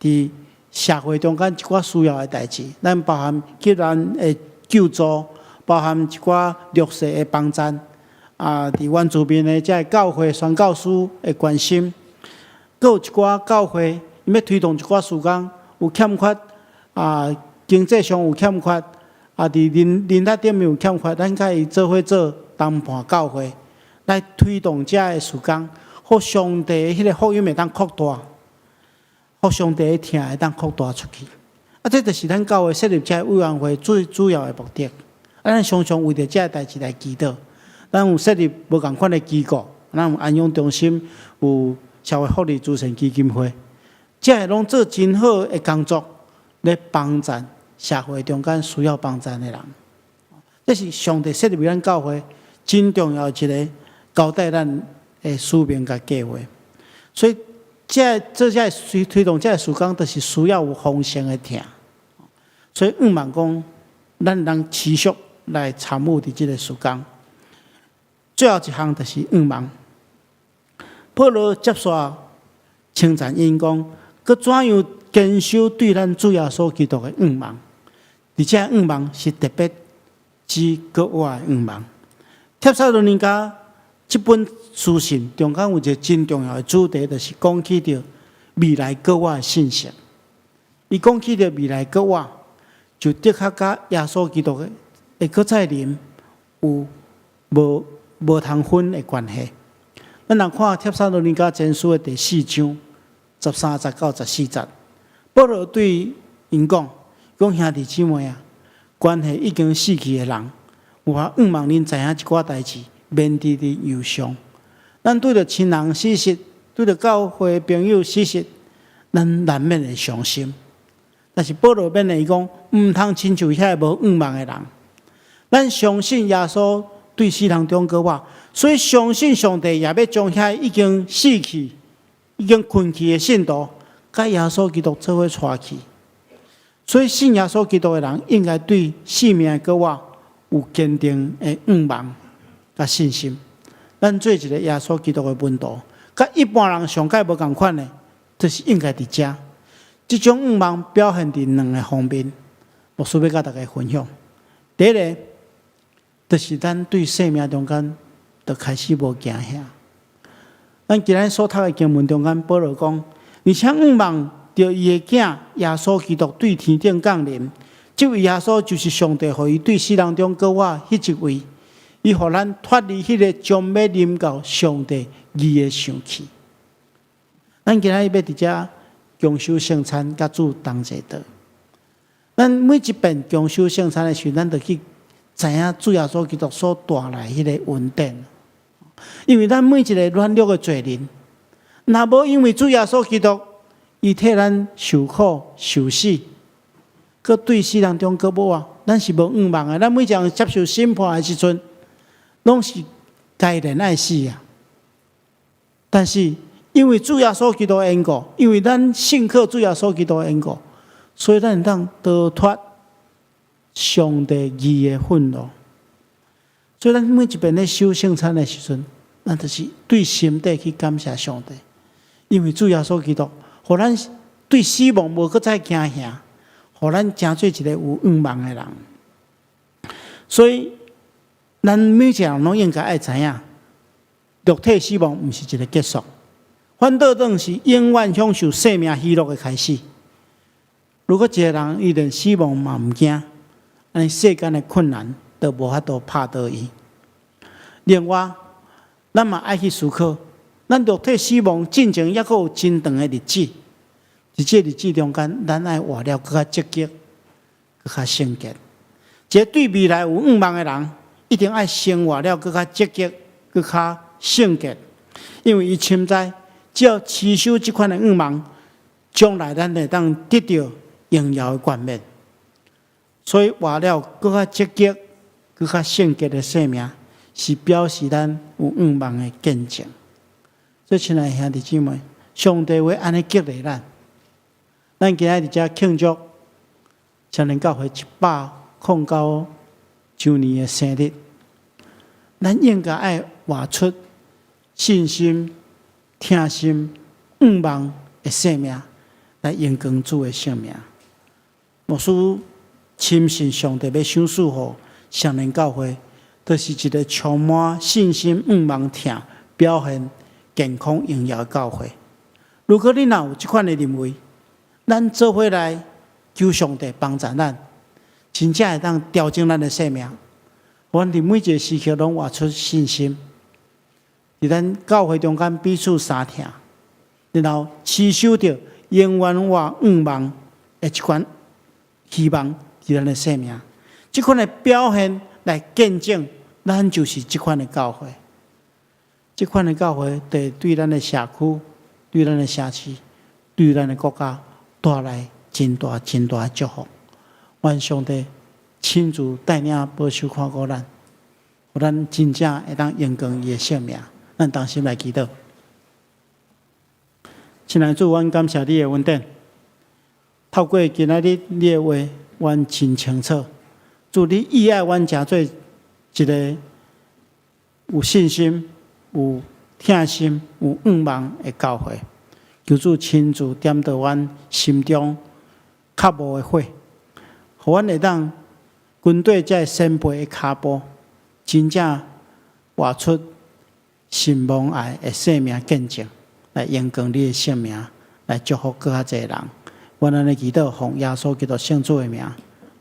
佇社會中間一寡需要的代誌，咱包含急難的救助，包含一寡弱勢的幫贊，啊，佇原住民的這个教會宣教師的關心，閣有一寡教會𪜶欲推動一寡事工，有欠缺啊，經濟上有欠缺，啊，佇人人力頂面有欠缺，咱佮伊做伙做同伴教會，來推動這个事工，予上帝的彼个福音會當擴大，予上帝的疼會當擴大出去。啊，這就是咱教會設立這个委員會最主要的目的。啊，咱常常為著這个代誌來祈禱。咱有設立無仝款的機構，咱有安養中心，有社會福利慈善基金會，這个攏做真好的工作，咧幫贊社會中間需要幫贊的人。這是上帝設立咱教會真重要一个交代咱的使命佮計劃。所以，這做這个推推動這个事工，就是需要有豐盛的疼。所以，向望講，咱通持續來參與佇這个事工。最後一項就是向望。保羅接續稱讚𪜶講，閣怎樣堅守對咱主耶穌基督的向望，而且向望是特別之閣活的向望。帖撒羅尼迦這本書信中間有一個真重要的主題，就是講起著未來閣活的信息。伊講起著未來閣活，就的確佮耶穌基督的會閣再臨有無通分的關係。咱來看帖撒羅尼迦前書的第四章13節到14節，保羅對𪜶講：講兄弟姊妹啊，關係已經死去的人，有法向望恁知影這寡代誌，免得佇憂傷。咱對著親人死昵，對著教會朋友死昵，咱難免會傷心。但是保羅勉勵伊講，毋通親像遐個無向望的人。咱相信耶穌對死人中閣活，所以相信上帝也欲將遐已經死去、已經睏去的信徒，佮耶穌基督做伙帶去。所以信耶穌基督的人，應該對生命的閣活有堅定的向望佮信心。咱做一个耶穌基督的門徒，佮一般人上蓋無仝款的，就是應該佇遮。這種向望表現佇兩个方面，牧師欲佮大家分享。第一个，就是咱對生命中間就開始無驚嚇。咱今日所讀的經文中間，保羅講，而且向望著伊的囝耶穌基督對天頂降臨，這位耶穌就是上帝予伊對死人中閣活彼一位，伊予咱脫離彼个將欲臨到上帝義的生氣。咱今日欲佇遮共守聖餐，佮主同齊的。咱每一遍共守聖餐的時陣，咱就去知影主耶穌基督所帶來彼个恩典。因為咱每一个軟弱的罪人，若無因為主耶穌基督，伊替咱受苦受死，閣對死人中閣活，咱是無向望的。咱每一人接受審判的時陣，攏是該然愛死啊。但是因為主耶穌基督的緣故，因為咱信靠主耶穌基督的緣故，所以咱會當逃脫上帝義的憤怒。所以咱每一遍咧守聖餐的時陣，咱就是對心底去感謝上帝，因為主耶穌基督，予咱對死亡無閣再驚嚇，予咱成做一个有向望的人。所以，咱每一个人攏應該愛知影，肉體死亡毋是一个結束，反倒轉是永遠享受生命喜樂的開始。如果一个人伊連死亡嘛毋驚，按呢世間的困難都無法度拍倒伊。另外，咱嘛愛去思考，咱肉體死亡進前猶閣有真長的日子，佇這日子中間，咱愛活了閣較積極，閣較聖潔。一个對未來有向望的人，一定愛生活了閣較積極，閣較聖潔，因為伊深知，只要持守這款的向望，將來咱會當得著榮耀的冠冕。所以活了閣較積極、閣較聖潔的生命，是表示咱有向望的見證。所以，親愛的兄弟姊妹，上帝會按呢激勵咱。咱今仔佇遮慶祝雙連教會109週年的生日，咱應該愛活出信心、疼心、向望的生命，來榮光主的聖名。牧師深信上帝欲賞賜予雙連教會，就是一个充滿信心、向望、疼、表現健康榮耀的教會。如果你若有這款的認為，咱做伙來求上帝幫助咱，真正會當調整咱的生命。阮佇每一个時刻攏活出信心，佇咱教會中間彼此相疼，然後持守著永遠活向望的這款希望佇咱的生命，這款的表現來見證，咱就是這款的教會。這款的教會，對咱的社區、對咱的城市、對咱的國家帶來真大真大的祝福。願上帝親自帶領保守看顧咱，予咱真正會當榮光伊的聖名。咱同心來祈禱。親愛的主，阮感謝你的恩典。透過今仔日你的話，阮真清楚。主，你意愛阮成做一个有信心、有疼心、有向望的教會。求主親自點著阮心中渴慕的火，予阮會當跟綴這个先輩的跤步，真正活出信望愛的生命見證，來榮光你的聖名，來祝福閣較濟人。阮按呢祈禱，奉耶穌基督聖子的名，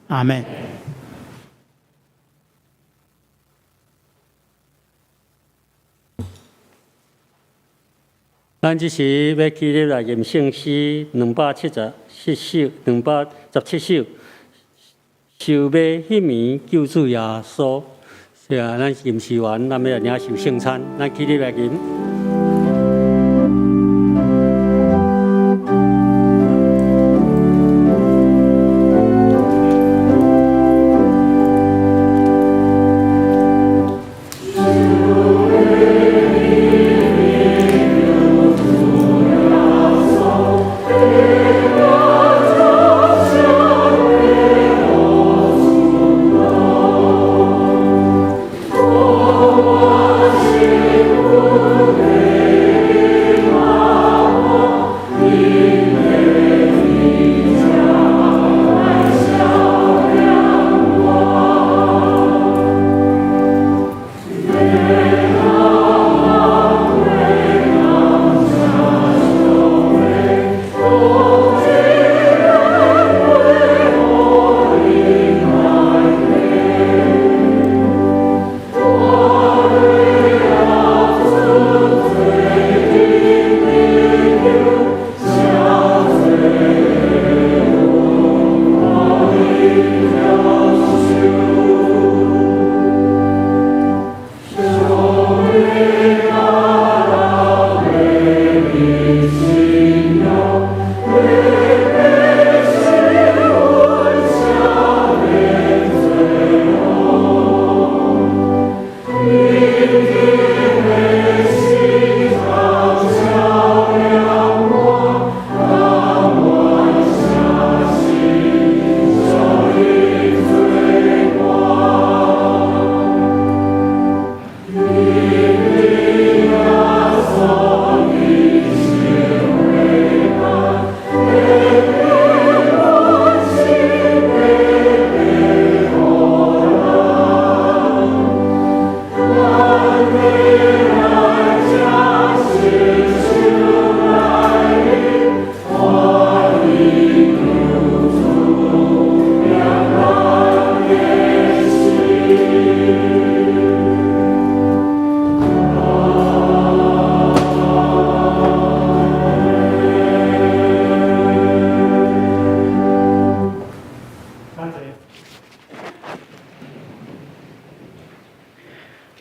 阿們。咱這時欲起立來吟聖詩277首，217首，受賣彼暝救主耶穌。是啊，咱吟詩完，咱欲來領受聖餐，咱起立來吟。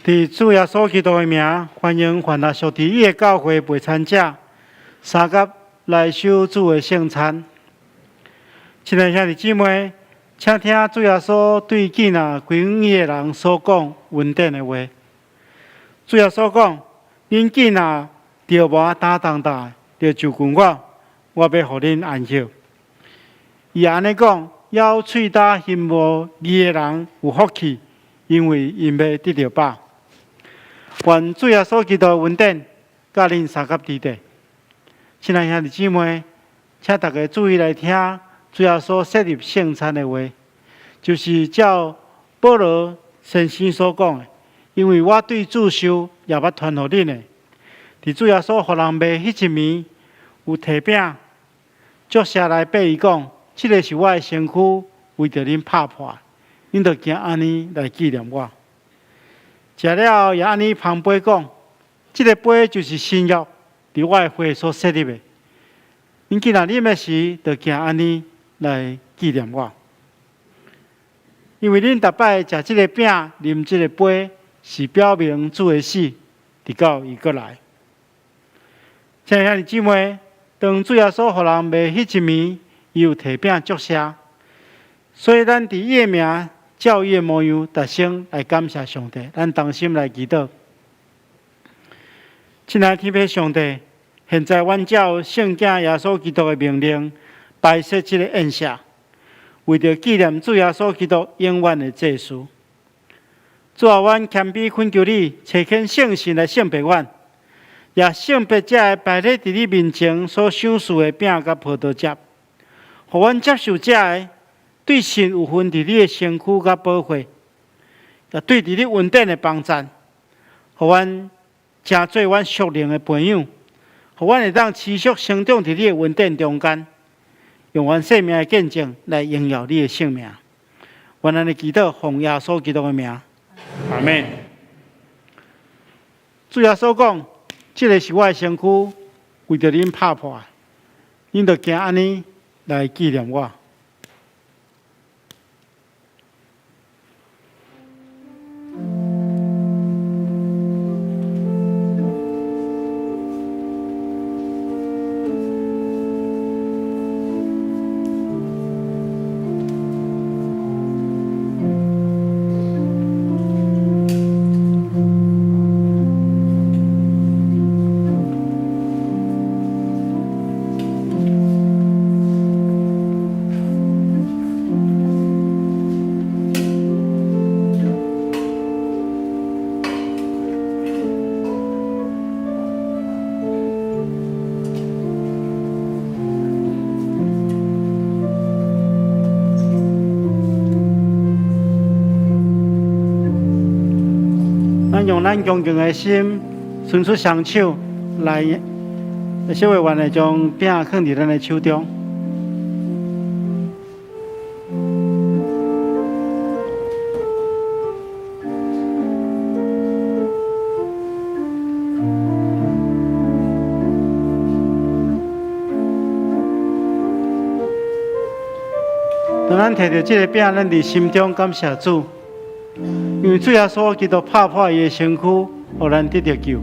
佇主耶穌基督的名，歡迎凡若屬佇伊的教會陪餐者，相佮來守主的聖餐。親愛兄弟姊妹，請聽主耶穌對囝仔歸向伊的人所講恩典的話。主耶穌講：恁囝若著無擔重擔，就就近我，我欲予恁安息。伊按呢講，枵喙焦心無義的人有福氣，因為𪜶欲得著飽。願主耶穌基督的恩典，佮恁相佮佇底。親愛兄弟姊妹，請大家注意來聽主耶穌設立聖餐的話，就是照保羅先生所講的，因為我對主受，也捌傳予恁的。佇主耶穌予人賣彼一暝，有提餅，祝謝來擘伊講：這个是我的身軀，為著恁拍破，恁著行按呢來紀念我。食了後，也按呢捧杯講：這个杯就是新約，佇我的血所設立的。恁既然啉的時，就行按呢來紀念我。因為恁逐擺食這个餅、啉這个杯，是表明主的死，直到伊閣來。親愛兄弟姊妹，當主耶穌予人賣彼一暝，伊有提餅祝謝，所以咱佇伊的名，照伊的模樣，大聲來感謝上帝。咱同心來祈禱。親愛的天父上帝，現在阮照聖子耶穌基督的命令，擺設這个宴席，為著紀念主耶穌基督永遠的祭司。主啊，阮謙卑懇求你，差遣聖神來聖別阮，也聖別這个擺咧佇你面前所賞賜的餅佮葡萄汁，予阮接受這个對神有份佇你的身軀佮寶血，也對佇你恩典的幫贊，予阮成做阮屬靈的培養，予阮會當持續成長佇你的恩典中間，用阮生命的見證來榮耀你的聖名。阮按呢祈禱，奉耶穌基督的名，阿們。主耶穌講：這个是我的身軀，為著恁拍破，恁著行按呢來紀念我。咱用咱恭敬的心，伸出雙手來，小會員會將餅囥佇咱的手中。當咱提著這個餅，咱佇心中感謝主。因為主耶穌基督拍破伊的身軀，予咱得著救。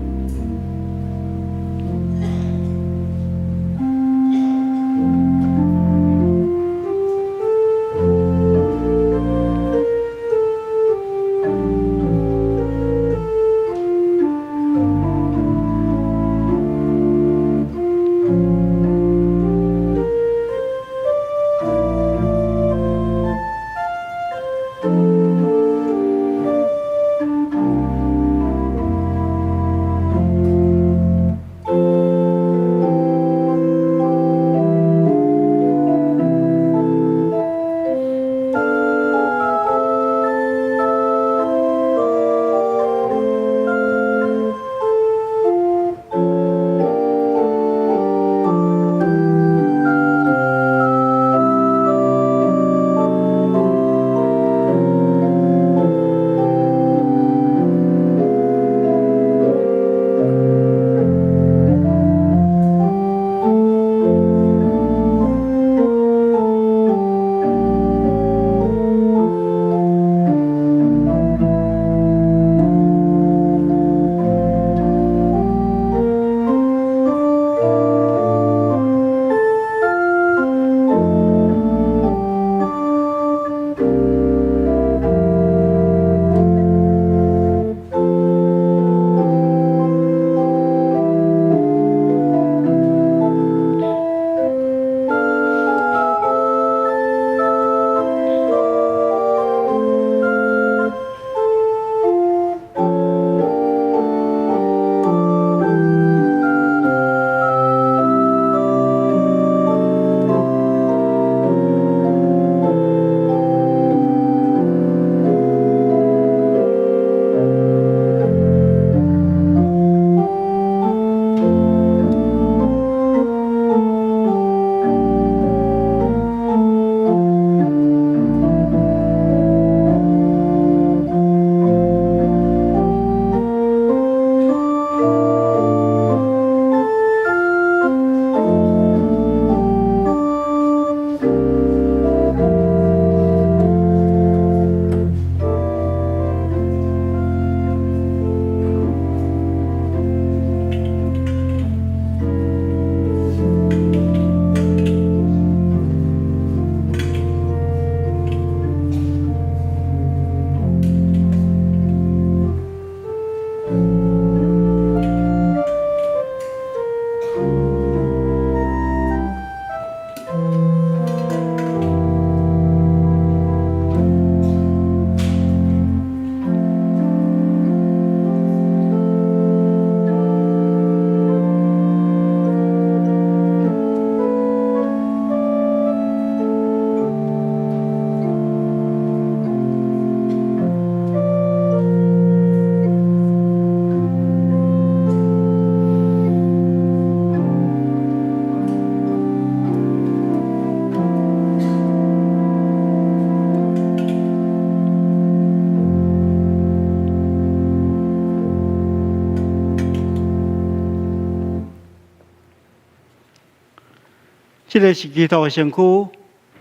這个是基督的身軀，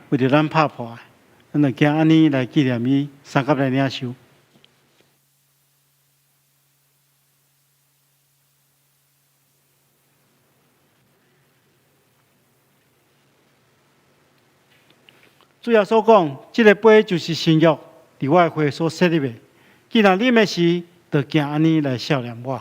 為著咱拍破的，咱就行按呢來紀念伊，相佮來領受。主耶穌講：這个杯就是新約，佇我的血所設立的。既然啉的時，就行按呢來數念我。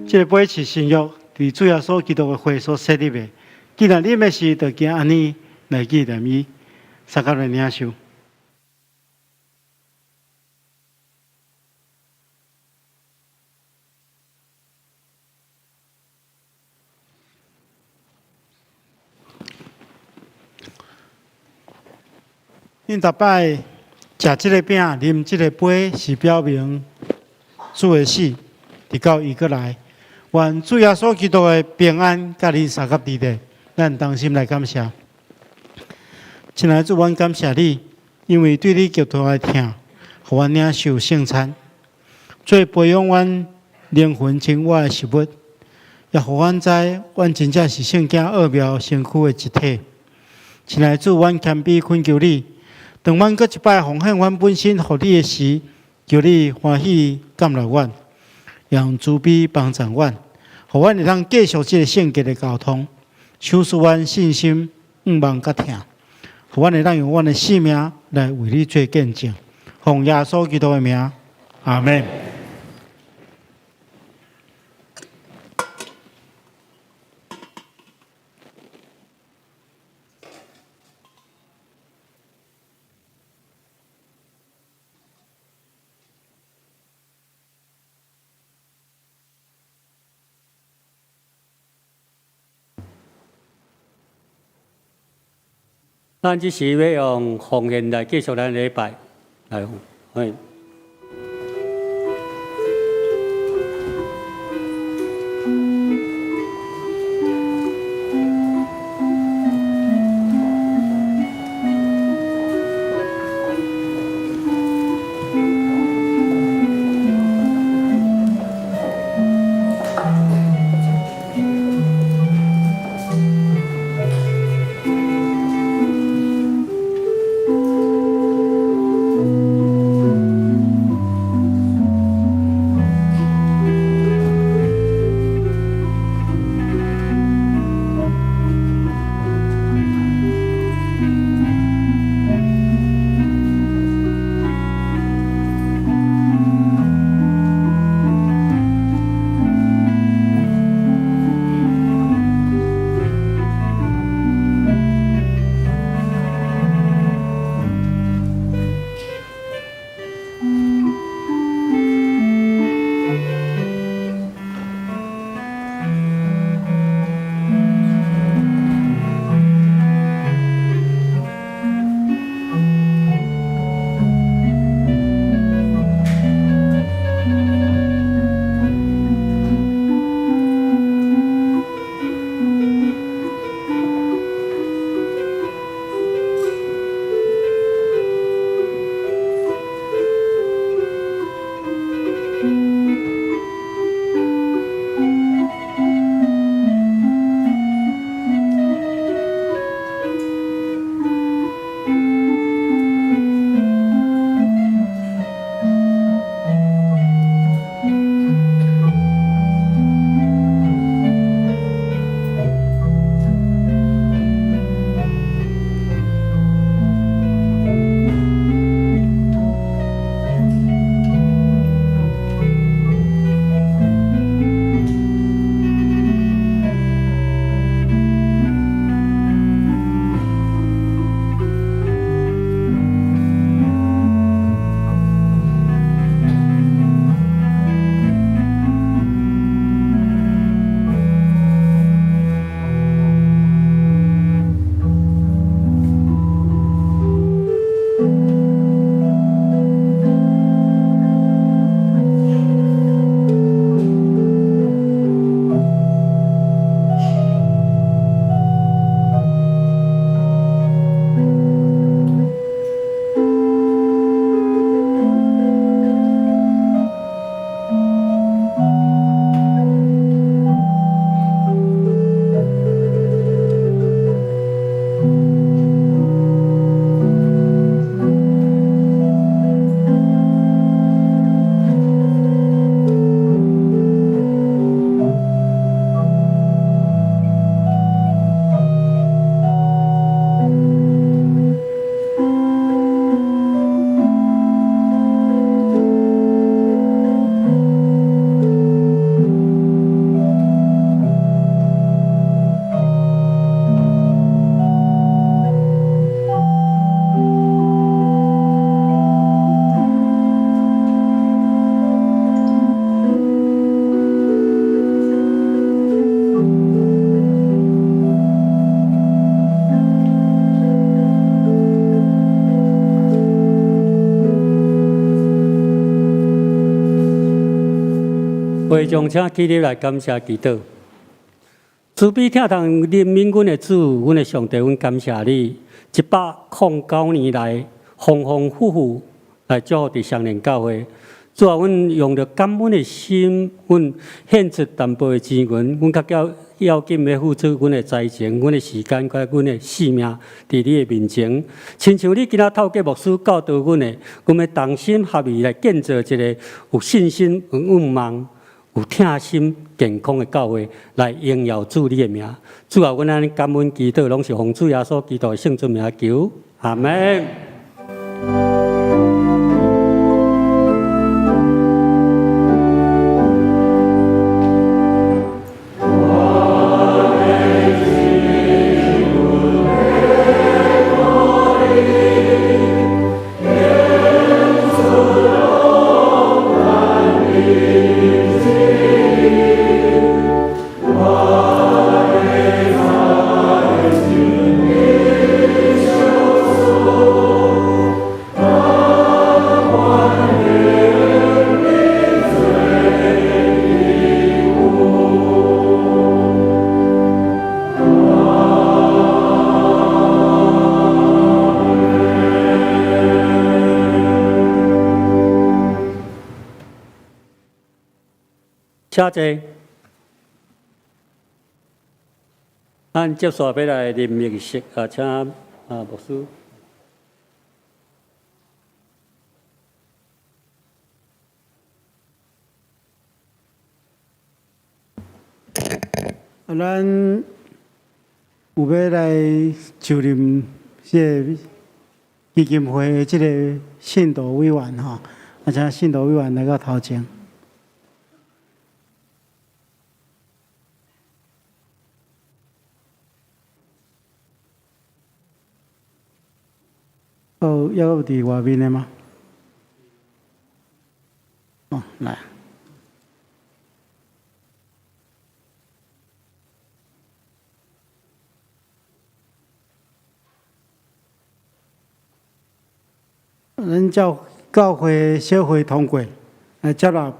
這个杯是新約，佇主耶穌基督的血所設立的。既然啉的時，就行按呢來紀念伊，相佮來領受。恁逐擺食這个餅、啉這个杯，是表明主的死，直到伊閣來。願主耶穌基督的平安佮恁相佮佇咧，咱同心來感謝。親愛的主，阮感謝你，因為對你極大的疼，予阮領受聖餐，做培養阮靈魂生活的食物，也予阮知，阮真正是聖潔奧妙身軀的一體。親愛的主，阮謙卑懇求你，當阮閣一擺奉獻阮本身予你的時，求你歡喜接納阮，用慈悲幫助阮，予阮會當繼續這个聖潔的交通，賞賜阮信心、向望佮疼，予阮會當用阮的性命來為你做見證。奉耶穌基督的名，阿們。咱這時欲用奉獻來繼續咱禮拜，來，歡迎。會眾請起立來感謝祈禱。慈悲疼痛憐憫阮的主，阮的上帝，阮感謝你，109年來風風雨雨來祝福佇雙連教會。主啊，阮用著感恩的心，阮獻出淡薄的錢銀，阮較較要緊欲付出阮的才情、阮的時間、佮阮的性命，佇你的面前。親像你今仔透過牧師教導阮的，阮欲同心合意來建造一个有信心、有盼望、有疼心、健康的教會，來榮耀主你的名。主啊，阮按呢感恩祈禱，攏是奉主耶穌基督的聖尊名求，阿門。請坐。咱接續欲來任命式啊，請啊牧師。啊，咱有欲來就任這个基金會的這个信徒委員吼，啊，請信徒委員來到頭前。哦，猶閣有佇外面的嗎？哦，來。咱照教會小會通過來接納，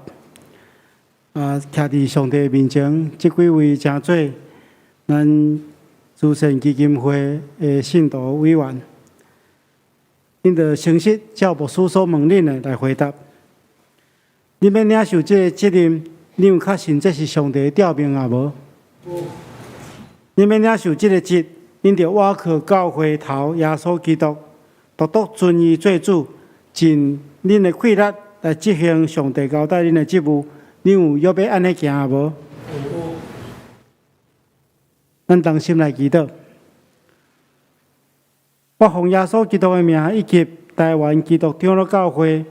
啊，徛佇上帝面前，這幾位成做咱慈善基金會的信徒委員。恁著誠實照牧師所問恁的來回答。恁欲領受這个責任，恁有確信這是上帝的召命抑無？恁欲領受這个職，恁著倚靠教會頭耶穌基督，獨獨尊伊做主，盡恁的氣力來執行上帝交代恁的職務。恁有約欲按呢行抑無？咱同心來祈禱。我奉耶穌基督的名，以及台灣基督長老教會、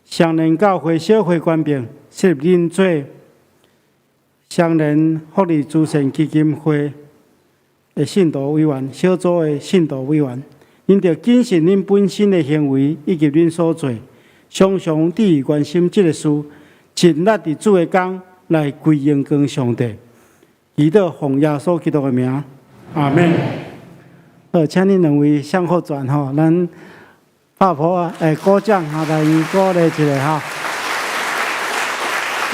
雙連教會小會權柄，設立恁做雙連福利慈善基金會的信徒委員，小組的信徒委員。恁著謹慎恁本身的行為以及恁所做，常常致意關心這个事，盡力佇主的工來歸榮光上帝。祈禱奉耶穌基督的名，阿門。好，請恁兩位向後轉吼，咱拍婆啊，欸，鼓掌哈，來鼓勵一下吼。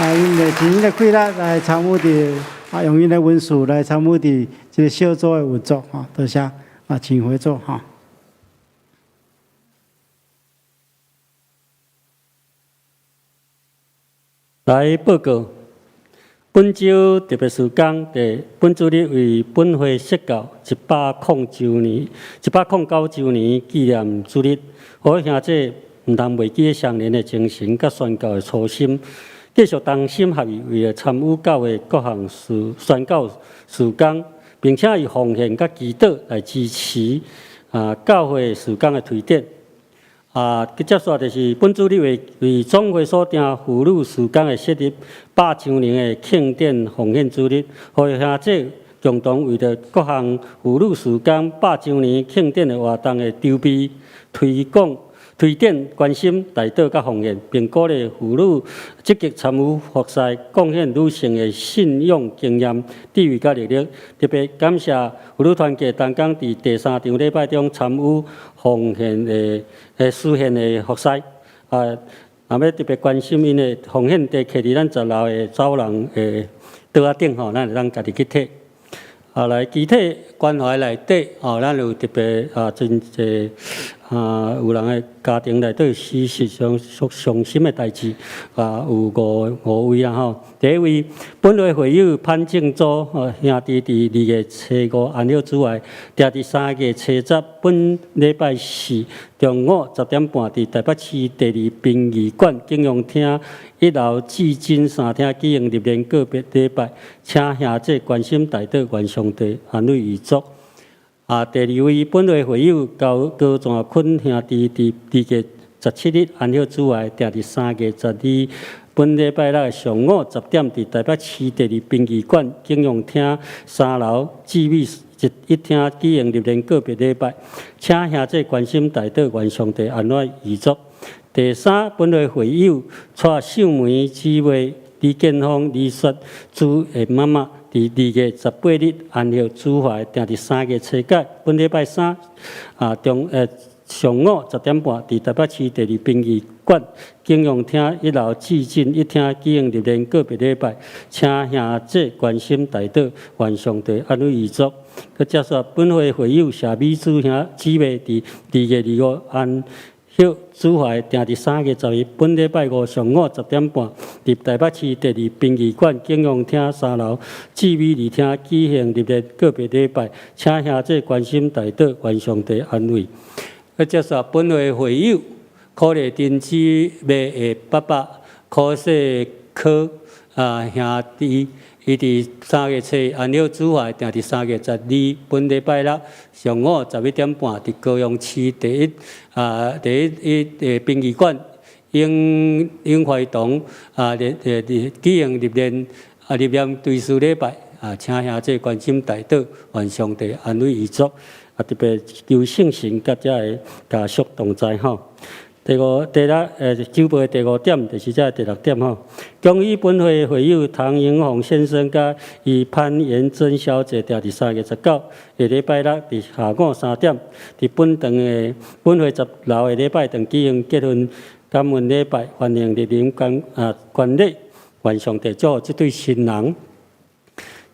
啊，𪜶會盡𪜶的氣力來參與佇啊，用𪜶的文書來參與佇這个小組的運作吼，多謝啊，請回座吼。來報告，本週特別事工，佇本主日為本會設教109週年、109週年紀念主日，予兄弟毋通袂記雙連的精神佮宣教的初心，繼續同心合意，為著參與教會各項事宣教事工，並且以奉獻佮祈禱來支持啊教會事工的推展。啊，接續就是本主日為為總會所訂婦女事工的設立百週年的慶典奉獻主日，予兄弟共同為著各項婦女事工百週年慶典的活動的籌備、推廣、推展、關心、代禱佮奉獻，並鼓勵婦女積極參與服侍，貢獻女性的信仰經驗、智慧佮力量。特別感謝婦女團契同工佇第三場禮拜中參與奉獻的、的實現的服侍。啊，啊，欲特別關心𪜶的奉獻地徛佇咱十樓的走廊的桌仔頂吼，咱會當家己去提。啊，來肢體關懷內底，吼，咱有特別啊，真濟啊，有人的家庭內底事實上屬傷心的代誌，啊，有五位啦吼。第一位，本會會友潘正祖兄弟佇2月初5安息主愛，定佇3月初10，本禮拜四中午10點半，佇台北市第二殯儀館景陽廳一樓至真三廳舉行入殮告別禮拜，請兄弟關心代禱，願上帝安慰遺族。啊，第二位本會會友高高泉坤兄弟佇2月17日安息主愛，定佇3月12本禮拜六上午10點，佇台北市第二殯儀館景陽廳三樓至美一廳舉行入殮告別禮拜，請兄弟關心代禱，願上帝安慰遺族。第三，本會會友蔡秀梅姊妹李建峰、李雪珠的媽媽，佇2月18日安息主懷，定佇3月初九，本禮拜三啊上午10點半，佇台北市第二殯儀館景陽廳一樓至真一廳舉行入殮告別禮拜，請兄弟關心代禱，願上帝安慰遺族。閣接續本會會友謝美珠兄姊妹佇2月25安息主懷，定佇3月12本禮拜五上午10點半，佇台北市第二殯儀館景陽廳三樓至美二廳舉行入殮告別禮拜，請兄弟關心代禱，願上帝安慰。閣接續本會會友柯麗珍姊妹的爸爸柯世科兄弟，伊佇3月初安息主懷，定佇3月12本禮拜六上午11點半，佇高雄市第一的殯儀館永懷堂舉行入殮追思禮拜啊，請兄弟關心代禱，願上帝安慰遺族。啊，特別求聖神佮遮个家屬同在吼。第五、第六，周報的第五點就是這第六點吼。恭喜本會會友唐英宏先生佮伊潘延珍小姐，定佇3月19下禮拜六佇下午3點，佇本堂的本會十樓的禮拜堂舉行結婚感恩禮拜，歡迎蒞臨觀禮，願上帝祝福這對新人。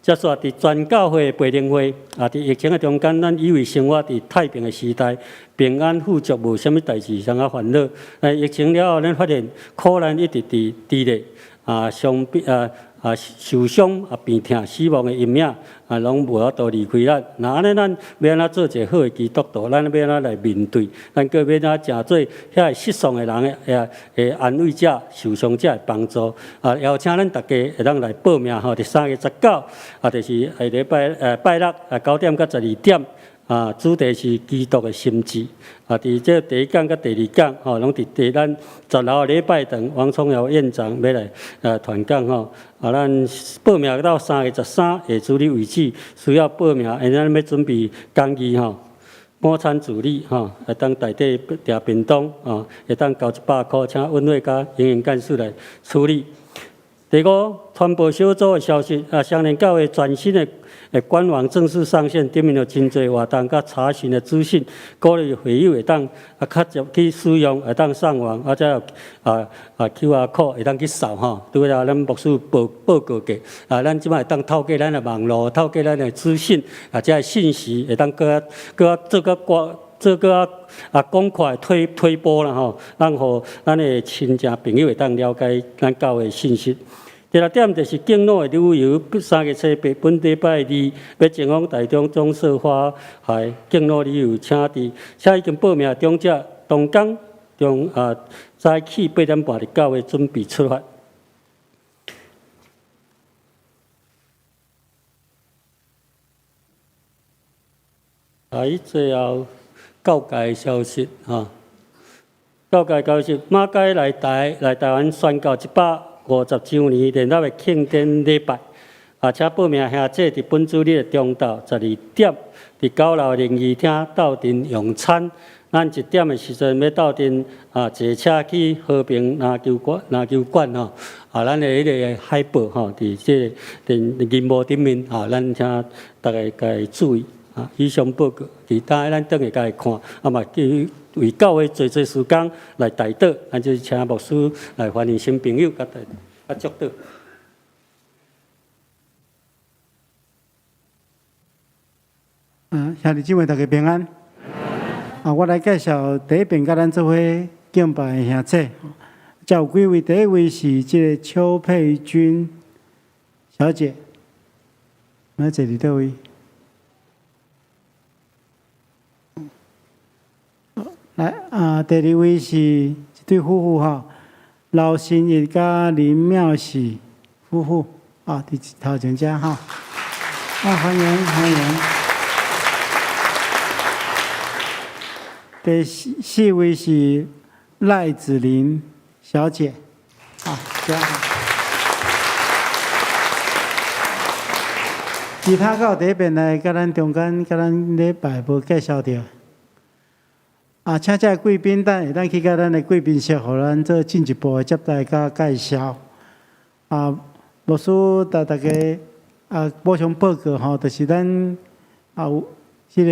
接續佇全教會的培靈會，啊，佇疫情的中間，咱以為生活佇太平的時代，平安富足，無啥物代誌通啊煩惱。但疫情了後，咱發現苦難一直佇咧，啊，傷病啊啊受傷啊病痛死亡的陰影啊，攏無法度離開咱。若按呢，咱欲按怎做一個好的基督徒？咱欲按怎來面對？咱閣欲按怎成做遐個失喪的人的安慰者、受傷者的幫助？啊，邀請咱逐家會當來報名吼，佇3月19，啊，就是下禮拜拜六啊9點到12點。啊，主題是基督的心志。啊，佇這第一講佮第二講，吼，攏佇咱十樓禮拜堂，王聰堯院長欲來傳講吼。啊，咱報名到3月13下主日為止，需要報名，因為咱欲準備講義吼，午餐助理吼，會當代替訂便當，吼，會當交100箍，請溫慧佮營養幹事來處理。第五，傳播小組的消息啊，雙連教會全新的官網正式上線，頂面有真濟活動佮查詢的資訊，鼓勵會友會當啊較捷去使用，會當上網，啊才有QR code 會當去掃吼。拄仔咱牧師報告過，啊，咱這擺會當透過咱的網路，透過咱的資訊，啊，這个信息會當閣較閣較做較廣。做閣較啊廣闊推播啦吼，咱予咱的親戚朋友會當了解咱教會信息。第六點就是敬老的旅遊，3月初8本禮拜二欲前往台中棕色花海敬老旅遊，請已經報名的長者當工中啊早起8點半佇教會準備出發。來，最後教界消息吼，教界消息，馬偕來台灣宣教150週年聯合的慶典禮拜，啊，請報名兄弟佇本主日的中晝12點，佇九樓靈異廳鬥陣用餐。咱1點的時陣欲鬥陣啊，坐車去和平籃球館吼，啊，咱的彼个海報吼，佇這個電銀幕頂面啊，咱請逐家共注意啊。以上報告，其他咱轉去共伊看，啊嘛去。為教會做做事工來代禱，咱就請牧師來歡迎新朋友，佮代佮祝禱。兄弟姊妹，大家平安。啊，我來介紹第一遍佮咱做伙敬拜的兄姊，遮有幾位，第一位是這个邱佩君小姐，來坐佇佗位？來啊，第二位是一對夫婦吼，劉新義佮林妙喜夫婦啊，佇頭前遮吼，啊，歡迎歡迎。第四位是賴子玲小姐，啊，遮好。其他閣有佇彼邊來，佮咱中間，佮咱禮拜無介紹著。啊，請這個貴賓，等會當去佮咱的貴賓室，予咱做進一步的接待佮介紹。啊，牧師共大家啊補充報告吼，就是咱啊有這个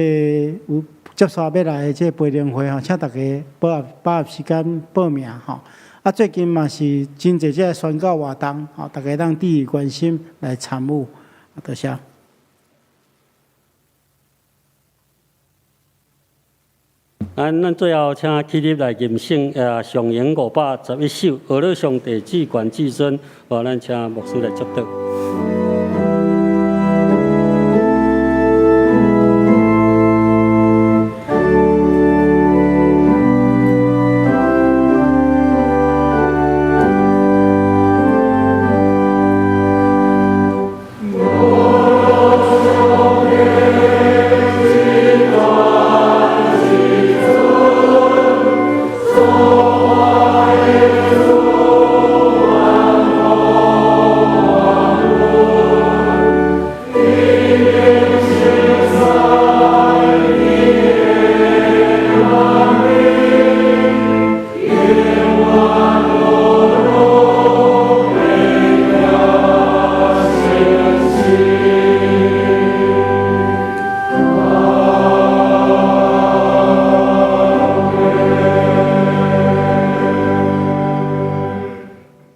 有接續欲來的這個培靈會吼，請大家把握時間報名吼。啊，最近嘛是真濟這个宣教活動，吼，大家通注意關心來參與。多謝。咱最後請起立來吟誦上詠511首，呵咾上帝至懸至尊，予咱請牧師來祝禱。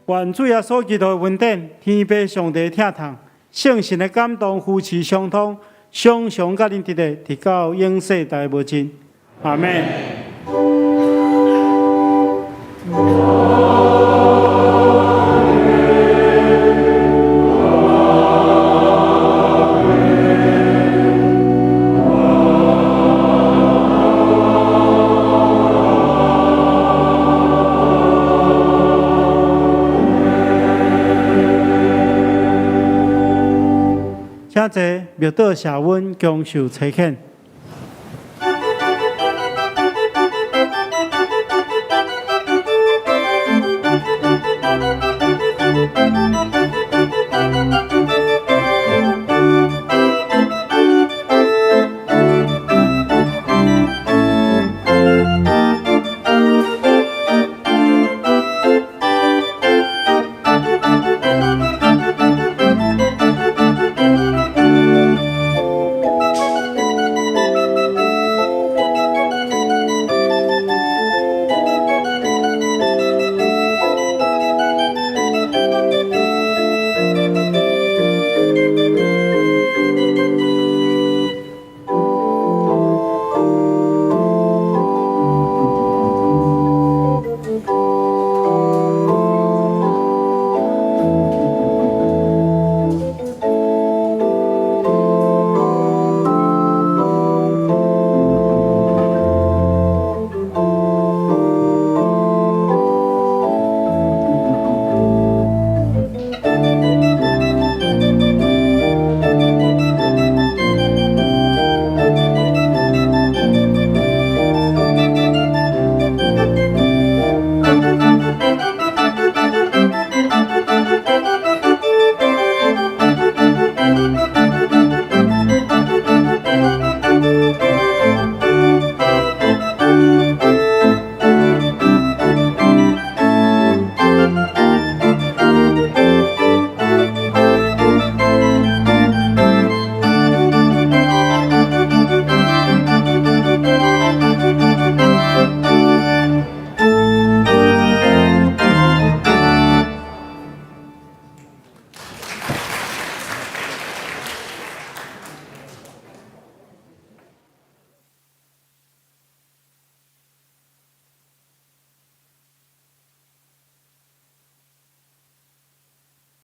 願主耶穌基督的恩典，天父上帝疼痛，聖神的感動，扶持相通，常常佮恁佇咧，直到永世代無盡。阿們。請坐，默禱謝恩，享受差遣。